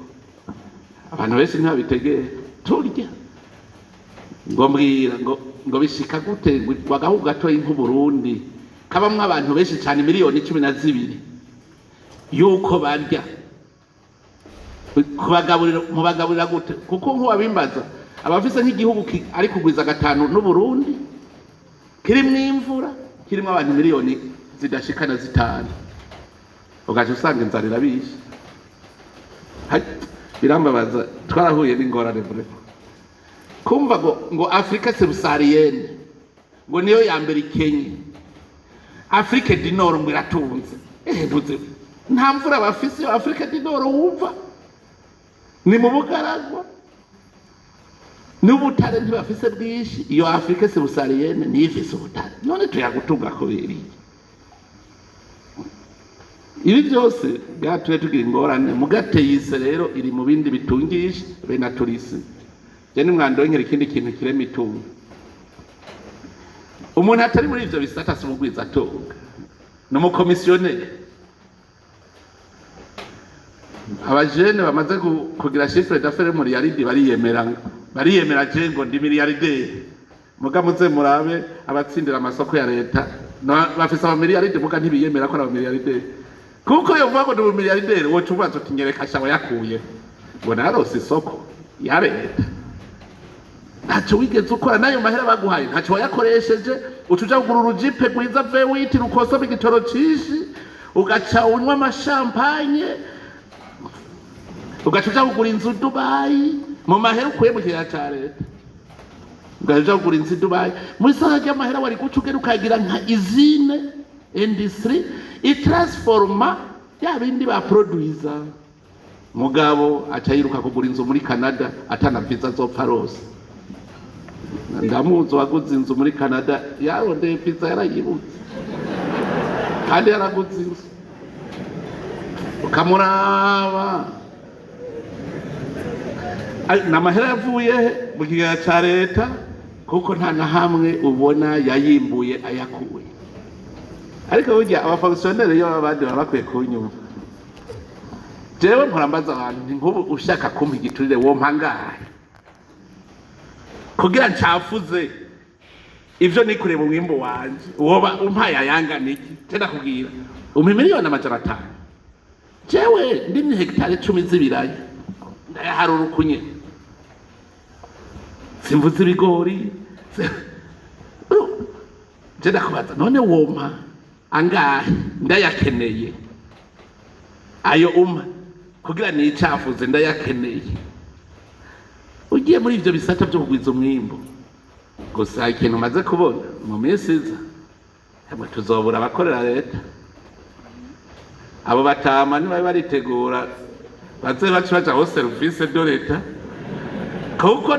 Abantu benshi ntibabitegera. Turya ngo mbwira ngo bishika gute ngo agahugu gatoyi nk'Uburundi kabamwo abantu benshi cyane, miliyoni 12, yuko barya kubagaburira, mubagaburira gute? Kuko nk'uwabimbaza, abafise nk'igihugu ari kugwiza gatanu n'Uburundi, kirimwo imvura, kirimwo abantu miliyoni zidashikana 5, ugaca usanga inzara irabishe. Birambabaza, twarahuye n'ingorane vraiment. Kumva ngo Afrique subsaharienne ngo niyo ya mbere ikenye, Afrique du Nord ngo iratunze. Ntuze nta mvura bafise iyo Afrique du Nord, wumva ni mu bugaragwa, n'ubutare ntibafise bwinshi. Iyo Afrique subsaharienne niyo ifise ubutare, none tuyagutunga kubera iki? Ibi byose byatuye tugira ingorane. Mugateyise rero iri mu bindi bitungisha bene turisi. Je nimwandonkera ikindi kintu kirema itunga. Umuntu atari muri ivyo bisata si umugwiza atunga, ni umukomisiyoneri. Abajene bamaze kugira chiffre d'affaires muri yaridi bariyemera, bariyemera: je ngo ndi milliardaire. Muga muze murabe abatsindira amasoko ya leta, bafise amamiliyaridi, muga ntibiyemera ko ari abamiliyarderi, kuko yovuga ngo ndi umumiliyarderi, woca ubaza uti: "Nyereka shawa yakuye." Ngo narose isoko ya leta. Ntacyo wigeze ukora n'ayo mahera baguhaye, ntacyo wayakoresheje. Uca uja kugura urujipe rwiza V8 rukosoma igitoro cinshi, ugaca unywa amashampanye, ugaca uja kugura inzu Dubayi mu mahera ukuye mu kigega ca leta, ugaca uja kugura inzu i Dubayi muri saha ry'amahera wari guca ugera ukagira nka usine, industrie itransforma ya bindi baproduiza. Mugabo aca yiruka kugura inzu muri Canada, atana visa azopfa rose. Ndamuzi waguze inzu muri Canada, yarondeye visa yarayibutse, kandi yaraguze inzu. Ukamuraba, ni amahera yavuye he? Mu kigega ca leta, kuko nta na hamwe ubona yayimbuye ayakuye. Ariko burya abafonctionnaires iyo abandi baba bakwiye kunyumva. Jewe mpora mbaza abantu nti: "Nk'ubu ushaka kumpa igiturire, wompa angahe kugira ncafuze ivyo nikoreye mu mwimbu wanje? Woba umpaye ayangana iki?" Je ndakubwira, umpa miliyoni 500, jewe ndimye hegitari 10 z'ibiraya, ndayaharura ukunye, simvuze ibigori. Je ndakubaza: none wompa angahe? Ndayakeneye ayo umpa kugira nicafuze, ndayakeneye. Ugiye muri ivyo bisata vyo kugwiza umwimbu gusa, ikintu umaze kubona mu minsi iza, hamwe tuzobura abakorera leta. Abo batama nibabe baritegura, baze bace baja au service de l'État, kuko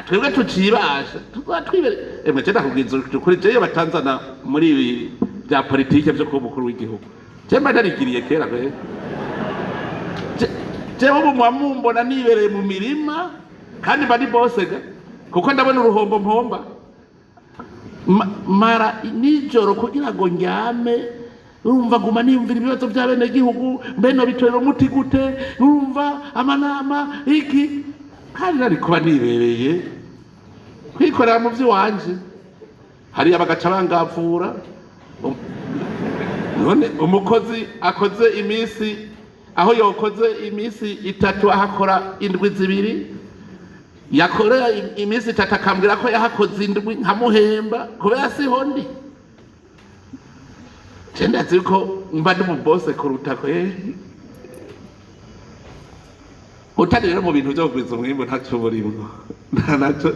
twebwe tucibasha tuzoba twibere. Emwe, je ndakubwiza ukuri, jewe batanzana muri ibi bya politike vyo kuba umukuru w'igihugu, je mba narigiriye kera kweri. Jewe ubu muba mumbona nibereye mu mirima, kandi mba ndi bosega, kuko ndabona uruhombo mpomba. Mara nijoro kugira ngo ndyame, urumva nguma niyumvira ibibazo by'abenegihugu, mbe nobitorera umuti gute? Urumva amanama iki, kandi nari kuba nibereye kwikorera mu vy'iwanje hariya, bagaca bangavura. None umukozi akoze iminsi, aho yokoze iminsi 3 ahakora indwi 2, yakorera iminsi 3 akambwira ko yahakoze indwi, nkamuhemba kubera siho ndi. Je ndazi ko mba ndi umubose kuruta kweri. Utari rero mu bintu vyo kugwiza umwimbu, ntaco burimwo.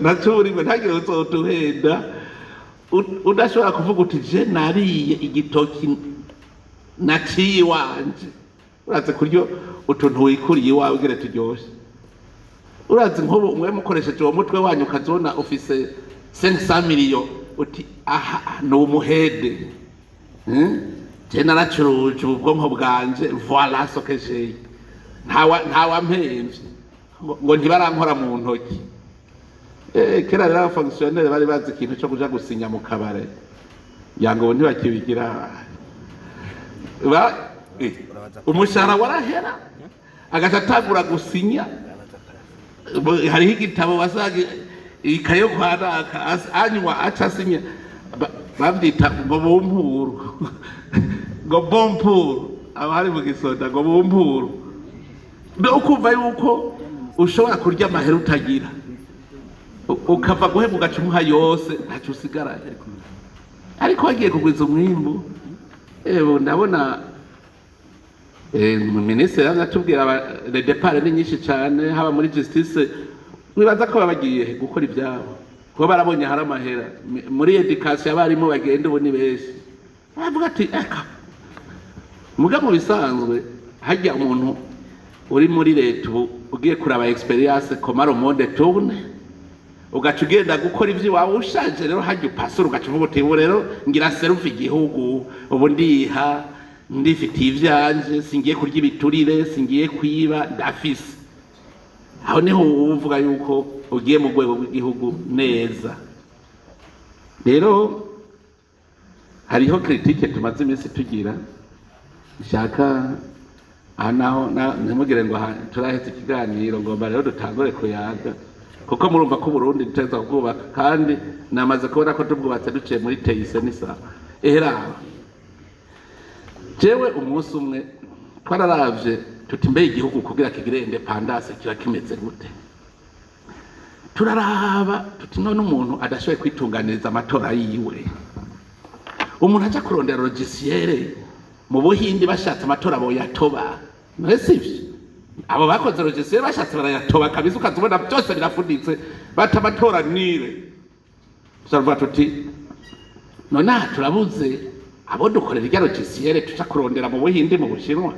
Ntaco burimwo, ntagire uzotuhenda. Udashobora kuvuga uti: "Je nariye igitoki naciye iwanje." Urazi kuryo utuntu wikuriye iwawe ugere turyoshe? Urazi nk'ubu mwe mukoresheje uwo mutwe wanyu, ukazibona ufise 500 millions, uti: "Aha ni umuhede." Je naracuruje ubu bwonko bwanje, voilà ce que j'ai. Ntawampemvye ngo ntibarankora mu ntoki. Kera rero abafonctionnaires bari bazi ikintu co kuja gusinya mu kabare, yango ubu ntibakibigira. Umushahara warahera agaca atangura gusinya. Hariho igitabo wasaga ikaye yo kwa naka, anywa aca asinya. Bavyita ngo bumpuru, ngo bompuru, abahari mu gisoda ngo bumpuru. Mbe ukumva yuko ushobora kurya amahera utagira, ukava guhembwa ugaca umuha yose, ntaco usigaranye. Ariko wagiye kugwiza umwimbu, ewe ndabona minisitiri yamye atubwira les départs ni nyinshi cane, haba muri justice. Mwibaza ko baba bagiye gukora ivyabo kuba barabonye hari amahera. Muri éducation abarimu bagenda ubu ni benshi, baravuga ati eka. Muga mu bisanzwe hajya umuntu uri muri leta ubu ugiye kuraba expérience, comment le monde tourne, ugaca ugenda gukora ivy'iwawe ushaje. Rero hajya upasura ugaca uvuga uti ubu rero ngira seruva igihugu, ubu ndiha, ndifitiye ivyanje, singiye kurya ibiturire, singiye kwiba, ndafise. Aho niho uba uvuga yuko ugiye mu rwego rw'igihugu neza. Rero hariho critique tumaze iminsi tugira, nshaka aha naho ntimugire ngo turahetse ikiganiro, ngomba rero dutangure kuyaga, kuko murumva ko Uburundi dutegerezwa kubwubaka, kandi namaze kubona ko tubwubatse duciye muri teyise n'isaha. Eheraba jewe umunsi umwe twararavye tuti mbe igihugu kugira kigire indépendance kiba kimeze gute? Turaraba tuti none umuntu adashoboye kwitunganiriza amatora yiwe, umuntu aja kurondera logiciel mu Buhindi, bashatse amatora boyatoba. None sivyo? Abo bakoze logiciel bashatse barayatoba kabisa, ukazibona byose birafuditse, bata amatora nire. Turavuga tuti none aha turabuze abo dukorera irya logiciel, tuja kurondera mu Buhindi, mu Bushinwa.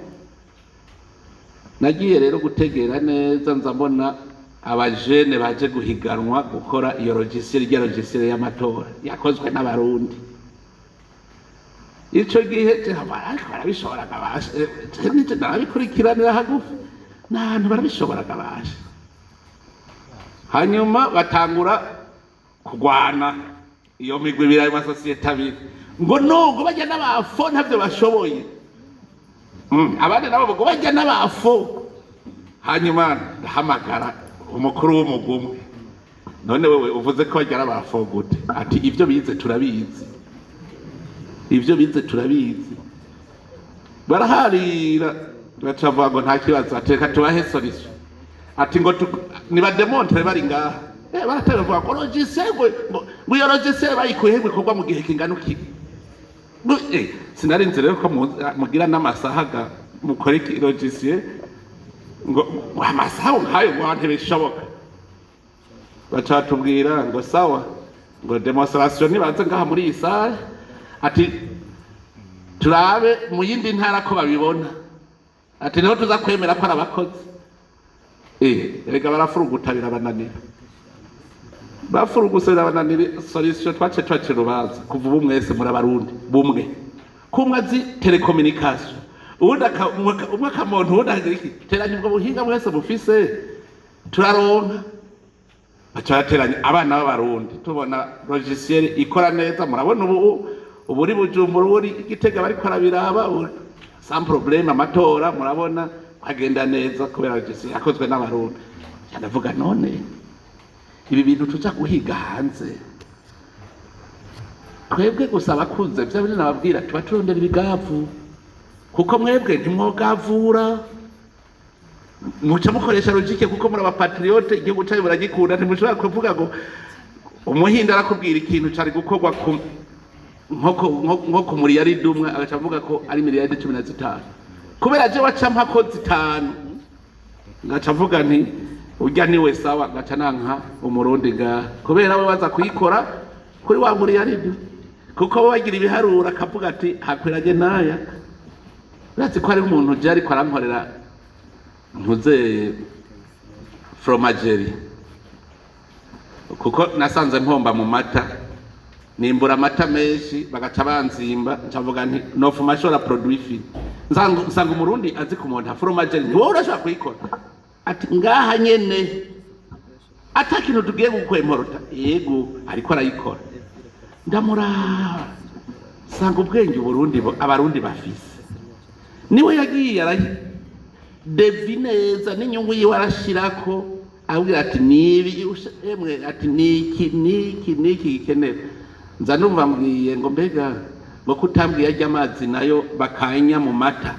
Nagiye rero gutegera neza, nza mbona abajene baje guhiganwa gukora iyo logiciel, irya logiciel y'amatora yakozwe n'Abarundi. Ico gihe ariko barabishoboraga basha, narabikurikiranira hagufi n'ahantu barabishoboraga basha. Hanyuma batangura kugwana iyo migwi ibiri, ayo masosiyete abiri, ngo nubwo bajya n'abafo ntavyo bashoboye. Abandi nabo ngo bajya n'abafo. Hanyuma ndahamagara umukuru w'umugwi umwe: none wewe uvuze ko bajya n'abafo gute? Ati ibyo bize turabizi, ibyo bize turabizi. Baraharira, baca bavuga ngo nta kibazo, ati reka tubahe solution, ati ngo nibadémontre bari ngaha. Baratera bavuga ngo logiciel, ngo iyo logiciel bayikuye ngo ikorwa mu gihe kingana iki? Sinari nzi rero ko mugira n'amasaha ga mukora iki logiciel, ngo amasaha nkayo ngo ntibishoboka. Baca batubwira ngo sawa, ngo démonstration nibaze ngaha muri iyi salle, ati turabe mu yindi ntara ko babibona, ati niho tuza kwemera ko ari abakozi. Erega barafuruguta birabananira, bafuruguse birabananira. Solution twace twace urubanza: kuva ubu mwese muri Abarundi bumwe, kumwe azi télécommunication, uwundi umwe akamuntu, uwundi akagira iki, teranya ubwo buhinga mwese mufise, turaronka. Baca barateranya abana b'Abarundi, tubona logiciel ikora neza. Murabona ubu ubu uri Bujumbura, ubu uri Gitega, bariko arabiraba sans problème, amatora murabona agenda neza kubera logiciel yakozwe n'Abarundi. Ndavuga none ibi bintu tuja guhiga hanze, twebwe gusa abakuze, vya bindi nababwira, tuba turondera ibigavu, kuko mwebwe ntimwogavura, muca mukoresha logique, kuko muri abapatriotes, igihugu cyanyu muragikunda. Ntimushobora kuvuga ngo Umuhinde arakubwira ikintu cari gukorwa ku nko ku miliyaridi umwe, agaca avuga ko ari miliyaridi 15, kubera je waca mpako 5, ngaca avuga nti urya niwe sawa, ngaca nanka Umurundi ngaha kubera we baza kuyikora kuri wa miliyaridi, kuko bo bagira ibiharuro, akavuga ati hakwiranye n'aya. Urazi ko hari umuntu je ariko arankorera ntuze fromagerie, kuko nasanze mpomba mu mata. Nimbura amata menshi, bagaca banzimba. Ncavuga nti nofuma ashora produit fini. Nsanga Umurundi azi kumonta fromagerie. Ntiwowe urashobora kuyikora? Ati ngaha nyene ata kintu tugiye gukwemporota. Yego, ariko arayikora. Ndamuraba, sanga ubwenge Uburundi Abarundi bafise, niwe yagiye arayi devi neza n'inyungu yiwe arashirako, abwira ati nibi emwe, ati niki niki niki gikenewe. Nza numva mbwiye ngo mbega ngo kutambwiye arya amazi nayo bakanya mu mata,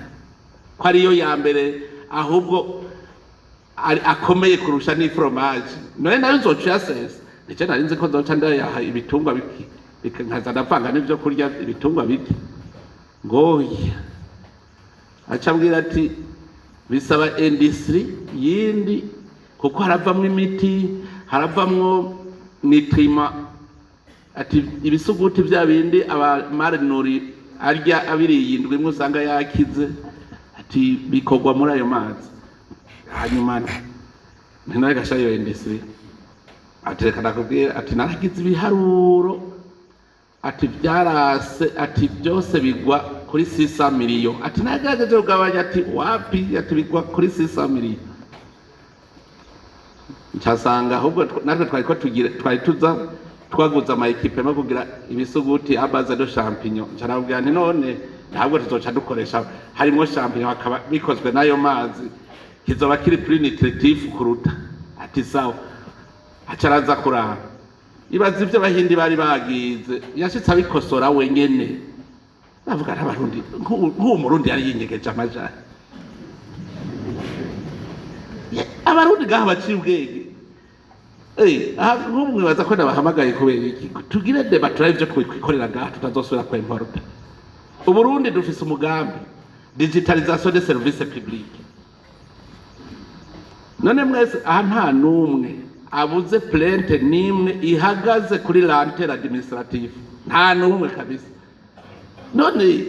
ko ariyo ya mbere ahubwo akomeye kurusha n'i fromage, none nayo nzoca uyasesa? Nicyo nari nzi ko nzoca ndayaha ibitungwa biki, nkaza ndavanga n'ivyo kurya ibitungwa biki. Ngoya aca ambwira ati bisaba industrie yindi, kuko haravamwo imiti, haravamwo nutriments. Ati ibisuguti bya bindi abamarinuri arya abiriye indwi imwe usanga yakize, ati bikorwa muri ayo mazi. Hanyuma ntinawe gasha iyo industrie. Ati reka ndakubwira, ati naragize ibiharuro, ati byarase, ati byose bigwa kuri 600 miliyo. Ati nagerageje kugabanya, ati wapi, ati bigwa kuri 600 miliyo. Ncasanga ahubwo natwe twari ko tugira, twari tuza twaguze ama équipements kugira ibisuguti à base de champignon. Nca nababwira nti none ntabwo tuzoca dukoresha harimwo champignon, hakaba bikozwe n'ayo mazi, kizoba kiri plus nutritif kuruta. Ati sawa. Aca araza kuraba, ibaza ivyo Abahindi bari bagize, yashitse abikosora wenyene. Navuga n'Abarundi, nk'uwo Murundi yari yinyegeje amajana. Abarundi ngaha baciye ubwenge. Aha nk'ubu mwibaza ko nabahamagaye kubera iki? Tugire débat, turabe ivyo twikorera ngaha tutazosubira kwemporota. Uburundi dufise umugambi digitalisation des services publics. None mwese aha nta n'umwe abuze plainte n'imwe ihagaze kuri lenteur administrative? Nta n'umwe kabisa. None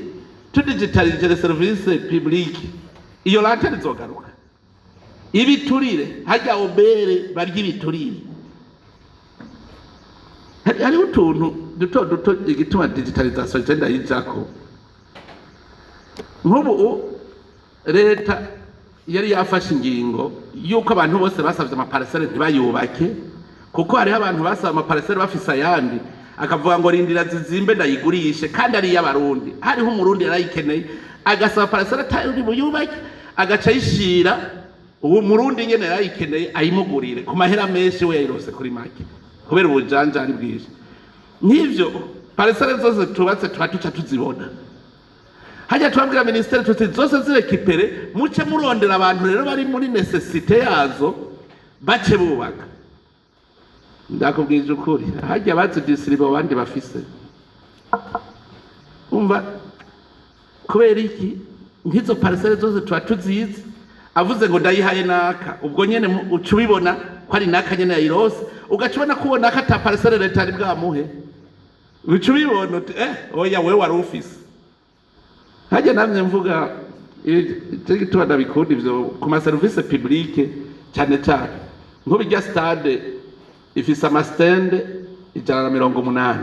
tudigitalije les services publics, iyo lenteur izogaruka? Ibiturire hajya obere barya ibiturire. Hariho utuntu duto duto igituma digitalisation igenda yijako. Nk'ubu leta yari yafashe ingingo yuko abantu bose basabye ama parcelles ntibayubake, kuko hariho abantu basaba ama parcelles bafise ayandi, akavuga ngo rindira zizimbe ndayigurishe, kandi ari iy'Abarundi. Hariho Umurundi yarayikeneye, agasaba parcelle atari buyubake, agaca ayishira uwo Murundi nyene yarayikeneye, ayimugurire ku mahera menshi, we yayirose kuri make kubera ubujanjari bwinshi. Nk'ivyo parcelles zose tubatse tuba tuca tuzibona hajya, tubabwira minisiteri tuti zose zi récupéré, muce murondera abantu rero bari muri nécessité yazo, bace bubaka. Ndakubwije ukuri, hajya bazidisiriba abandi bafise. Umva, kubera iki? Nk'izo parcelles zose tuba tuzizi. Avuze ngo ndayihaye naka, ubwo nyene uca ubibona ko ari naka nyene yayirose, ugaca ubona ko uwo naka ata parcelle leta ari bwamuhe. Uca ubibona uti oya, wewe wari ufise hajya. Namye mvuga icyo gituma ndabikunda ivyo ku ma services publics cyane cyane. Nk'ubu irya stade ifise ama stands 180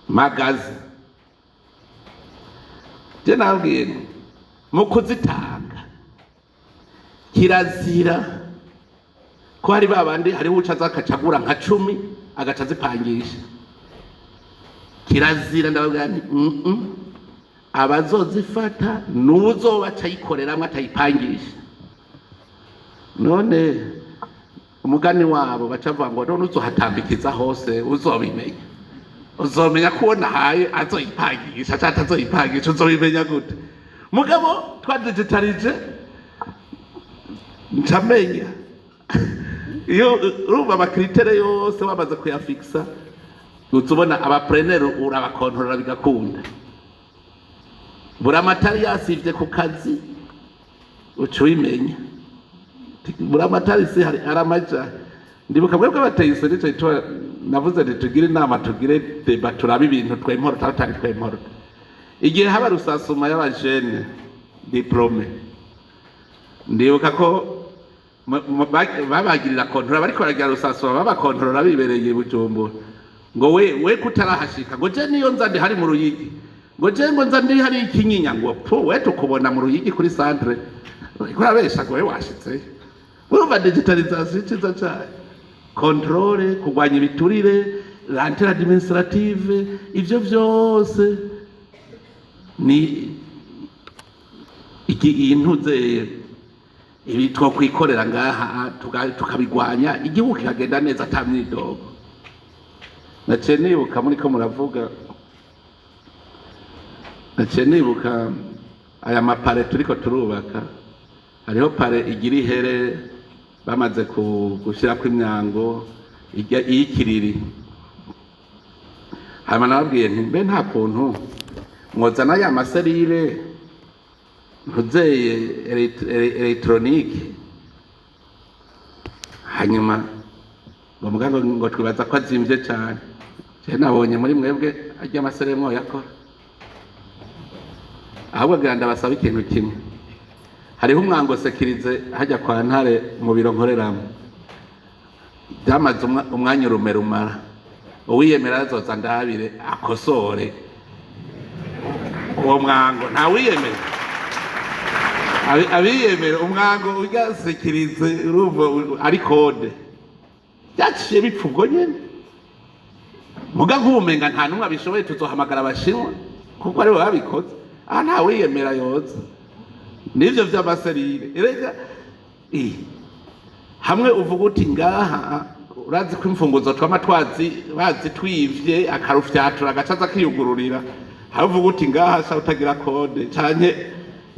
magazi. Je nabwiye nti mu kuzitanga kirazira ko hari babandi, hariho uca aza akacagura nka 10 agaca azipangisha. Kirazira. Ndababwira nti abazozifata nuzoba acayikoreramwo atayipangisha. None umugani wabo baca bavuga ngo none uzohatambikiza hose, uzobimenya, uzomenya ko uwo nahaye azoyipangisha canke atazoyipangisha? Uzobimenya gute? Mugabo twadigitalije, ncamenya. Iyo urumva ama critères yose wamaze kuyafikisa, uza ubona aba preneurs, urabakontorora bigakunda. Buramatari yasivye ku kazi, uca ubimenya. Buramatari si hari aramaja. Ndibuka mwebwe bateyise, nico gituma navuze nti tugire inama, tugire débat, turabe ibintu twemporota tutari twemporota. Igihe haba recensement y'aba jeunes diplômés, ndibuka ko babagirira contrôle, bariko baragira recensement, babakontorora bibereye i Bujumbura. Ngo we kutarahashika, ngo je niyo nza ndi hari mu Ruyigi, ngo je ngo nza ndi hari Ikinyinya, ngo pu we tukubona mu Ruyigi kuri centre, uriko urabesha, ngo we washitseyo. Urumva digitalisation iciza cayo: contrôle, kurwanya ibiturire, lenteur administrative, ivyo vyose ni iki iyi ntuze ibi twokwikorera ngaha, tukabigwanya, igihugu kikagenda neza ata myidogo. Naciye nibuka muriko muravuga, naciye nibuka aya ma palais turiko turubaka. Hariho palais igira ihere bamaze gushirako imyango iy'ikiriri. Hanyuma nababwiye nti: "Mbe nta kuntu mwozana ya ma serrure ntuzeye électronique?" Hanyuma ngo muga ngo twibaza ko azimvye cane. Je nabonye muri mwebwe arya ama serrure mwoyakora. Ahubwo ngira ndabasaba ikintu kimwe: hariho umwango sécurisé hajya kwa Ntare mu biro nkoreramo, byamaze umwanya urume rumara. Uwiyemera azoza ndabire akosore uwo mwango. Ntawiyemera? Abiyemera umwango urya sécurisé, urumva ari code, byaciye bipfa ubwo nyene. Muga nk'ubumenga nta n'umwe abishoboye, tuzohamagara Abashinwa kuko aribo babikoze. Aha nta wiyemera yoza nivyo vy'ama serrure. Erega hamwe uvuga uti ngaha urazi ko imfunguzo twama twazi bazitwivye, akarufyatura agaca aza akiyugururira. Hamwe uvuga uti ngaha sha utagira code canke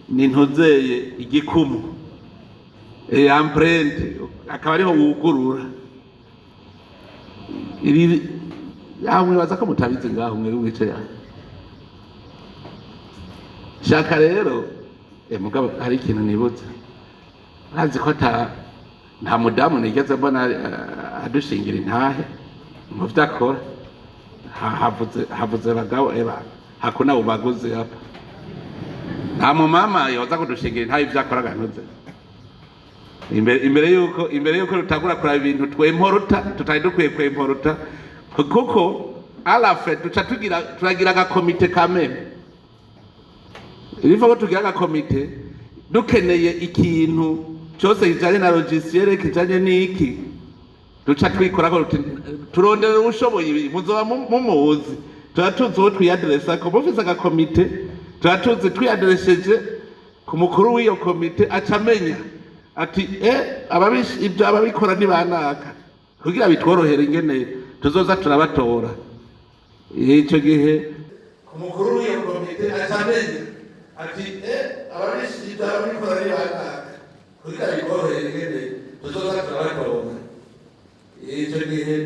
ni ntuzeye igikumu, empreinte, akaba ariho wugurura. Ibi aho mwibaza ko mutabizi ngaho mwe mwicaye aho. Shaka rero, mugabo hari ikintu nibutse. Urazi ko ata nta mudamu nigeze mbona adushingira intahe mu vyo akora. Havuze bagabo, eba hakuna ubaguzi hapa. Nta mumama yoza kudushingira intahe ivyo akora gantuze imbere yuko tutangura kuraba ibintu twemporuta tutari dukwiye kwemporuta, kuko alafe duca tugira turagira agakomite kameme. Ibiva ko tugira agakomite, dukeneye ikintu cyose kijanye na logiciel, kijanye n'iki, duca twikorako turondera ubushoboye ibi muzoba mumuzi. Tuba tuzi uwo twiyaderesa ko mufise agakomite, tuba tuzi twiyaderesheje ku mukuru w'iyo komite, aca amenya ati ibyo ababikora ni banaka, kugira bitworohere ingene tuzoza turabatora ico gihe. Ku mukuru w'iyo komite aca amenya ati ibyo ababikora ni banaka, kugira bitworohere ingene tuzoza turabatora ico gihe.